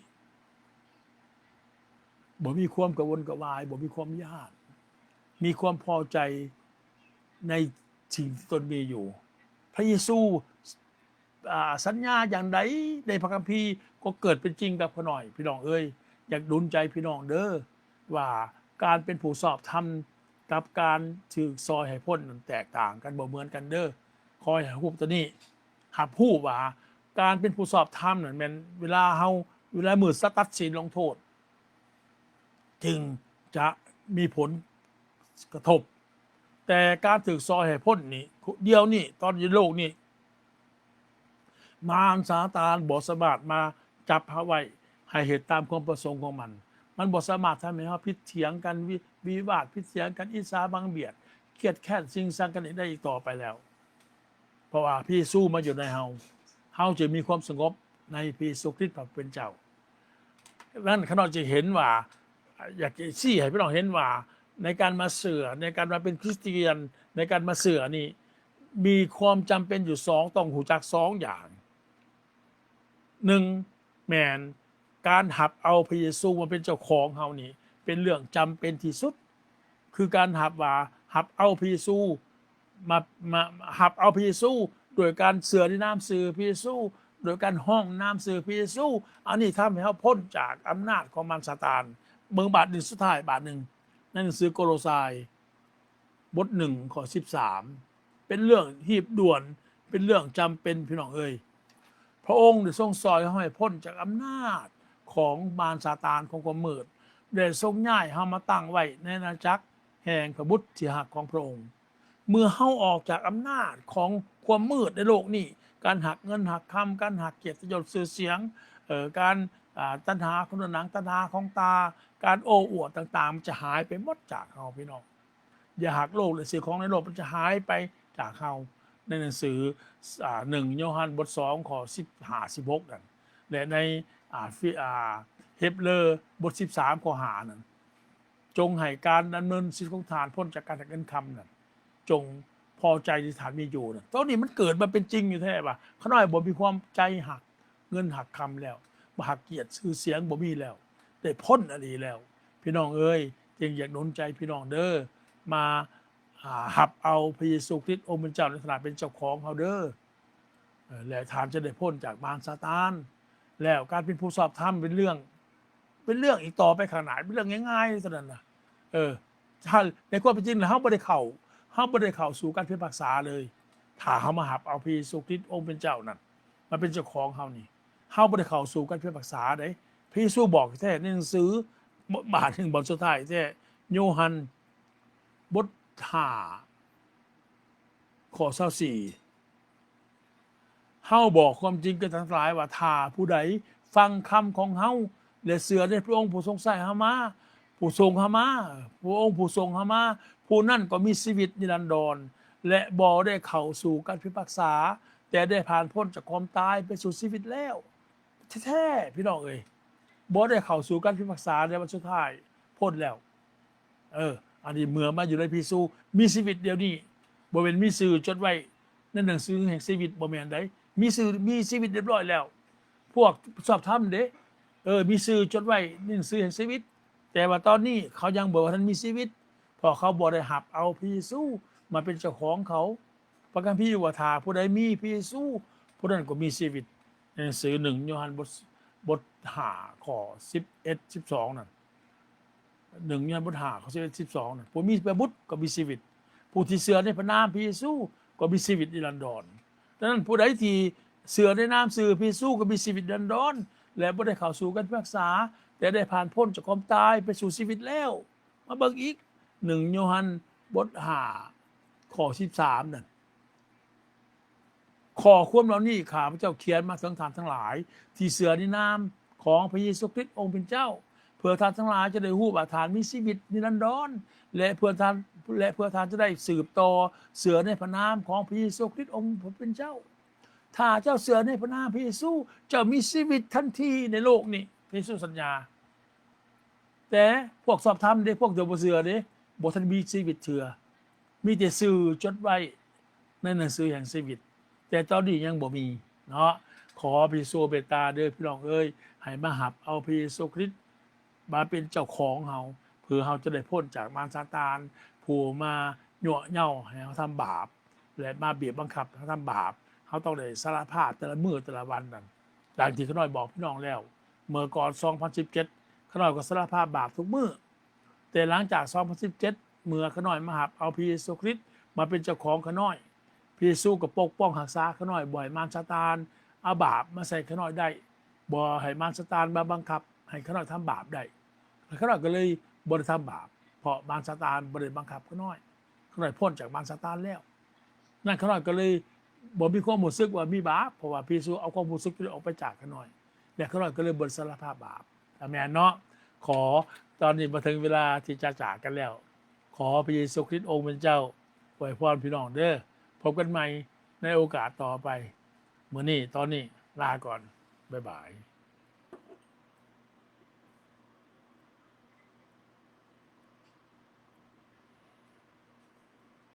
ບໍ່ມີຄວາມກະວົນກະວາຍ, ບໍ່ມີຄວາມຢ້ານ, ມີຄວາມພໍໃຈໃນສິ່ງທີ່ຕົນມີຢູ່. ພະເຢຊູ ອາ ສັນຍາຢ່າງໃດໃນພະຄຳພີກໍເກີດເປັນຈິງກັບຂ້ານ້ອຍ. ພີ່ນ້ອງເອີຍ, ຢາກໜູນໃຈພີ່ນ້ອງເດີ ວ່າການເປັນຜູ້ຊອບທຳກັບການຖືກຊ່ອຍໃຫ້ພົ້ນນັ້ນແຕກຕ່າງກັນ, ບໍ່ເໝືອນກັນເດີ. ຂໍໃຫ້ຮູ້ຕົວນີ້, ຮັບຮູ້ວ່າການເປັນຜູ້ຊອບທຳນັ້ນແມ່ນເວລາເຮົາ, ເວລາມື້ສະຕັດສິນລົງໂທດ ຈຶ່ງຈະມີຜົນກະທົບ. ແຕ່ການຖືກຊ່ອຍໃຫ້ພົ້ນນີ້, ດຽວນີ້, ຕອນຢູ່ໂລກນີ້, ມານຊາຕານບໍ່ສາມາດມາຈັບເຮົາໄວ້ໃຫ້ເຮັດຕາມຄວາມປະສົງຂອງມັນ. ມັນບໍ່ສາມາດທຳໃຫ້ເຮົາຜິດຖຽງກັນ, ວິ, ວິວາດ, ຜິດຖຽງກັນ, ອິດສາບັງບຽດ, ຄຽດແຄ້ນຊິງຊັງກັນອີກໄດ້ອີກຕໍ່ໄປແລ້ວ ເພາະວ່າພະເຢຊູມາຢູ່ໃນເຮົາ ເຮົາຈະມີຄວາມສະຫງົບໃນພະເຢຊູຄຣິດພະຜູ້ເປັນເຈົ້າ. ນັ້ນຂ້ານ້ອຍຈະເຫັນວ່າ ຢາກຈະຊີ້ໃຫ້ພີ່ນ້ອງເຫັນວ່າ ໃນການມາເຊື່ອ ໃນການມາເປັນຄຣິສຕຽນ ໃນການມາເຊື່ອນີ້ ມີຄວາມຈຳເປັນຢູ່ສອງ ຕ້ອງຮູ້ຈັກສອງຢ່າງ. ໜຶ່ງ ແມ່ນການຮັບເອົາພະເຢຊູມາເປັນເຈົ້າຂອງເຮົານີ້ ເປັນເລື່ອງຈຳເປັນທີ່ສຸດ ຄືການຮັບວ່າ ຮັບເອົາພະເຢຊູ ມາ ມາຮັບເອົາພະເຢຊູ ໂດຍການເຊື່ອໃນນາມຊື່ພະເຢຊູ ໂດຍການຮ້ອງນາມຊື່ພະເຢຊູ ອັນນີ້ທຳໃຫ້ເຮົາພົ້ນຈາກອຳນາດຂອງມານຊາຕານ. ເບິ່ງບາດໜຶ່ງ ສຸດທ້າຍບາດໜຶ່ງ ໃນໜັງສືໂກໂລຊາຍ ບົດໜຶ່ງ ຂໍ້ສິບສາມ ເປັນເລື່ອງຮີບດ່ວນ ເປັນເລື່ອງຈຳເປັນ ພີ່ນ້ອງເອີຍ. ພະອົງໄດ້ຊົງຊ່ອຍເຮົາໃຫ້ພົ້ນຈາກອຳນາດຂອງມານຊາຕານຂອງຄວາມມືດ ແລະ ຊົງຍ້າຍເຮົາມາຕັ້ງໄວ້ໃນອານາຈັກແຫ່ງພະບຸດທີ່ຮັກຂອງພະອົງ. ເມື່ອເຮົາອອກຈາກອຳນາດຂອງຄວາມມືດໃນໂລກນີ້, ການຮັກເງິນຮັກຄຳ, ການຮັກກຽດຕິຍົດຊື່ສຽງ, ເອີ ການ ອ່າ ຕັນຫາຂອງເນື້ອໜັງ, ຕັນຫາຂອງຕາ, ການໂອ້ອວດຕ່າງໆ ມັນຈະຫາຍໄປໝົດຈາກເຮົາ ພີ່ນ້ອງ. ຢາກຮັກໂລກ ແລະ ສິ່ງຂອງໃນໂລກ ມັນຈະຫາຍໄປຈາກເຮົາ. ໃນໜັງສື ອ່າ ໜຶ່ງໂຍຮັນ ບົດສອງ ຂໍ້ສິບຫ້າ ສິບຫົກນັ້ນ ແລະ ໃນ ອ່າ ຟີ ອ່າ ເຮັບເລີ ບົດສິບສາມ ຂໍ້ຫ້ານັ້ນ, ຈົ່ງໃຫ້ການດຳເນີນຊີວິດຂອງທ່ານພົ້ນຈາກການຮັກເງິນຄຳນັ້ນ, ຈົ່ງພໍໃຈທີ່ທ່ານມີຢູ່ນັ້ນ. ຕອນນີ້ມັນເກີດມາເປັນຈິງຢູ່ແທ້ວ່າ ຂ້ານ້ອຍບໍ່ມີຄວາມໃຈຮັກເງິນຮັກຄຳແລ້ວ, ບໍ່ຮັກກຽດຊື່ສຽງ ບໍ່ມີແລ້ວ, ໄດ້ພົ້ນອີ່ຫຼີແລ້ວ. ພີ່ນ້ອງເອີຍ, ຈຶ່ງຢາກໜູນໃຈພີ່ນ້ອງເດີ, ມາ ອ່າ ຮັບເອົາພະເຢຊູຄຣິດອົງເປັນເຈົ້າໃນຖານະເປັນເຈົ້າຂອງເຮົາເດີ. ເອີ ແລະ ທ່ານຈະໄດ້ພົ້ນຈາກມານຊາຕານ. ແລ້ວການເປັນຜູ້ຊອບທຳເປັນເລື່ອງ ເປັນເລື່ອງອີກຕໍ່ໄປຂ້າງໜ້າ, ເປັນເລື່ອງງ່າຍໆເທົ່ານັ້ນນະ. ເອີ ຖ້າໃນຄວາມເປັນຈິງແລ້ວ ເຮົາບໍ່ໄດ້ເຂົ້າ, ເຮົາບໍ່ໄດ້ເຂົ້າສູ່ການພິພາກສາເລີຍ. ຖ້າເຮົາມາຮັບເອົາພະເຢຊູຄຣິດອົງເປັນເຈົ້ານັ້ນມາເປັນເຈົ້າຂອງເຮົານີ້, ເຮົາບໍ່ໄດ້ເຂົ້າສູ່ການພິພາກສາເດ້. ພະເຢຊູບອກແທ້ໃນໜັງສື ບ- ບາດໜຶ່ງ ບ່ອນສຸດທ້າຍແທ້, ໂຍຮັນ ບົດຫ້າ ຂໍ້ຊາວສີ່ ເຮົາບອກຄວາມຈິງແກ່ທ່ານທັງຫຼາຍວ່າ ຖ້າຜູ້ໃດຟັງຄຳຂອງເຮົາ ແລະ ເຊື່ອໃນພະອົງຜູ້ຊົງໃຊ້ເຮົາມາ, ຜູ້ສົ່ງເຮົາມາ, ພະອົງຜູ້ສົ່ງເຮົາມາ, ຜູ້ນັ້ນກໍມີຊີວິດນິລັນດອນ ແລະ ບໍ່ໄດ້ເຂົ້າສູ່ການພິພາກສາ, ແຕ່ໄດ້ຜ່ານພົ້ນຈາກຄວາມຕາຍໄປສູ່ຊີວິດແລ້ວ. ແທ້ໆ ພີ່ນ້ອງເອີຍ, ບໍ່ໄດ້ເຂົ້າສູ່ການພິພາກສາໃນວັນສຸດທ້າຍ, ພົ້ນແລ້ວ. ເອີ ອັນນີ້ເມື່ອມາຢູ່ໃນພະເຢຊູ, ມີຊີວິດດຽວນີ້, ບໍ່ແມ່ນມີຊື່ຈົດໄວ້ໃນໜັງສືແຫ່ງຊີວິດ, ບໍ່ແມ່ນໃດ. ມີຊື່ ມີຊີວິດຮຽບຮ້ອຍແລ້ວ. ພວກຊອບທຳເດ້, ເອີ ມີຊື່ຈົດໄວ້ໃນໜັງສືແຫ່ງຊີວິດ, ແຕ່ວ່າຕອນນີ້ເຂົາຍັງບໍ່ທັນມີຊີວິດ, ເພາະເຂົາບໍ່ໄດ້ຮັບເອົາພະເຢຊູມາເປັນເຈົ້າຂອງເຂົາ. ພະຄຳພີວ່າ ຖ້າຜູ້ໃດມີພະເຢຊູ, ຜູ້ນັ້ນກໍມີຊີວິດ. ໃນໜັງສືໜຶ່ງໂຍຮັນ ບົດ ບົດຫ້າ ຂໍ້ສິບເອັດ ສິບສອງນັ້ນ, ໜຶ່ງໂຍຮັນ ບົດຫ້າ ຂໍ້ສິບເອັດ ສິບສອງນັ້ນ, ຜູ້ມີພະບຸດກໍມີຊີວິດ, ຜູ້ທີ່ເຊື່ອໃນພະນາມພະເຢຊູກໍມີຊີວິດນິລັນດອນ. ດັ່ງນັ້ນ ຜູ້ໃດທີ່ເຊື່ອໃນນາມຊື່ພະເຢຊູກໍມີຊີວິດນິລັນດອນ ແລະ ບໍ່ໄດ້ເຂົ້າສູ່ການພິພາກສາ, ແຕ່ໄດ້ຜ່ານພົ້ນຈາກຄວາມຕາຍໄປສູ່ຊີວິດແລ້ວ. ມາເບິ່ງອີກ ໜຶ່ງໂຍຮັນ ບົດຫ້າ ຂໍ້ສິບສາມນັ້ນ, ຂໍ້ຄວາມເຫຼົ່ານີ້ຂ້າພະເຈົ້າຂຽນມາເຖິງທ່ານທັງຫຼາຍ ທີ່ເຊື່ອໃນນາມຂອງພະເຢຊູຄຣິດອົງເປັນເຈົ້າ, ເພື່ອທ່ານທັງຫຼາຍຈະໄດ້ຮູ້ວ່າທ່ານມີຊີວິດນິລັນດອນ, ແລະ ເພື່ອທ່ານ ແລະ ເພື່ອທ່ານຈະໄດ້ສືບຕໍ່ເຊື່ອໃນພະນາມຂອງພະເຢຊູຄຣິດອົງເປັນເຈົ້າ. ຖ້າເຈົ້າເຊື່ອໃນພະນາມພະເຢຊູ, ເຈົ້າມີຊີວິດທັນທີໃນໂລກນີ້, ພະເຢຊູສັນຍາ. ແຕ່ພວກຊອບທຳເດ້, ພວກທີ່ບໍ່ເຊື່ອເດ້, ບໍ່ທັນມີຊີວິດເທື່ອ. ມີແຕ່ຊື່ຈົດໄວ້ໃນໜັງສືແຫ່ງຊີວິດ, ແຕ່ຕອນນີ້ຍັງບໍ່ມີເນາະ. ຂໍພະເຢຊູເມດຕາເດີພີ່ນ້ອງເອີຍ, ໃຫ້ມາຮັບເອົາພະເຢຊູຄຣິດມາເປັນເຈົ້າຂອງເຮົາ, ເພື່ອເຮົາຈະໄດ້ພົ້ນຈາກມານຊາຕານ ຜູ້ມາຍົວະເຍົາໃຫ້ເຮົາທຳບາບ ແລະ ມາບີບບັງຄັບໃຫ້ເຮົາທຳບາບ. ເຮົາຕ້ອງໄດ້ສາລະພາບແຕ່ລະມື້ແຕ່ລະວັນນັ້ນ, ດັ່ງທີ່ຂ້ານ້ອຍບອກພີ່ນ້ອງແລ້ວ. ເມື່ອກ່ອນສອງພັນສິບເຈັດ ຂ້ານ້ອຍກໍສາລະພາບບາບທຸກມື້, ແຕ່ຫຼັງຈາກສອງພັນສິບເຈັດ ເມື່ອຂ້ານ້ອຍມາຮັບເອົາພະເຢຊູຄຣິດມາເປັນເຈົ້າຂອງຂ້ານ້ອຍ, ພະເຢຊູກໍປົກປ້ອງຮັກສາຂ້ານ້ອຍ ບໍ່ໃຫ້ມານຊາຕານເອົາບາບມາໃສ່ຂ້ານ້ອຍໄດ້, ບໍ່ໃຫ້ມານຊາຕານມາບັງຄັບໃຫ້ຂ້ານ້ອຍທຳບາບໄດ້. ຂ້ານ້ອຍກໍເລີຍບໍ່ໄດ້ທຳບາບ, ເພາະມານຊາຕານບໍ່ໄດ້ບັງຄັບຂ້ານ້ອຍ. ຂ້ານ້ອຍພົ້ນຈາກມານຊາຕານແລ້ວ. ນັ້ນຂ້ານ້ອຍກໍເລີຍບໍ່ມີຄວາມຮູ້ສຶກວ່າມີບາບ, ເພາະວ່າພະເຢຊູເອົາຄວາມຮູ້ສຶກຕົວນີ້ອອກໄປຈາກຂ້ານ້ອຍ, ແລະ ຂ້ານ້ອຍກໍເລີຍບໍ່ໄດ້ສາລະພາບບາບ. ອາເມນເນາະ. ຂໍ ຕອນນີ້ມາເຖິງເວລາທີ່ຈະຈາກກັນແລ້ວ. ຂໍພະເຢຊູຄຣິດອົງເປັນເຈົ້າ ອວຍພອນພີ່ນ້ອງເດີ. ພົບກັນໃໝ່ໃນໂອກາດຕໍ່ໄປ. ມື້ນີ້ຕອນນີ້ລາກ່ອນ. ບາຍບາຍ.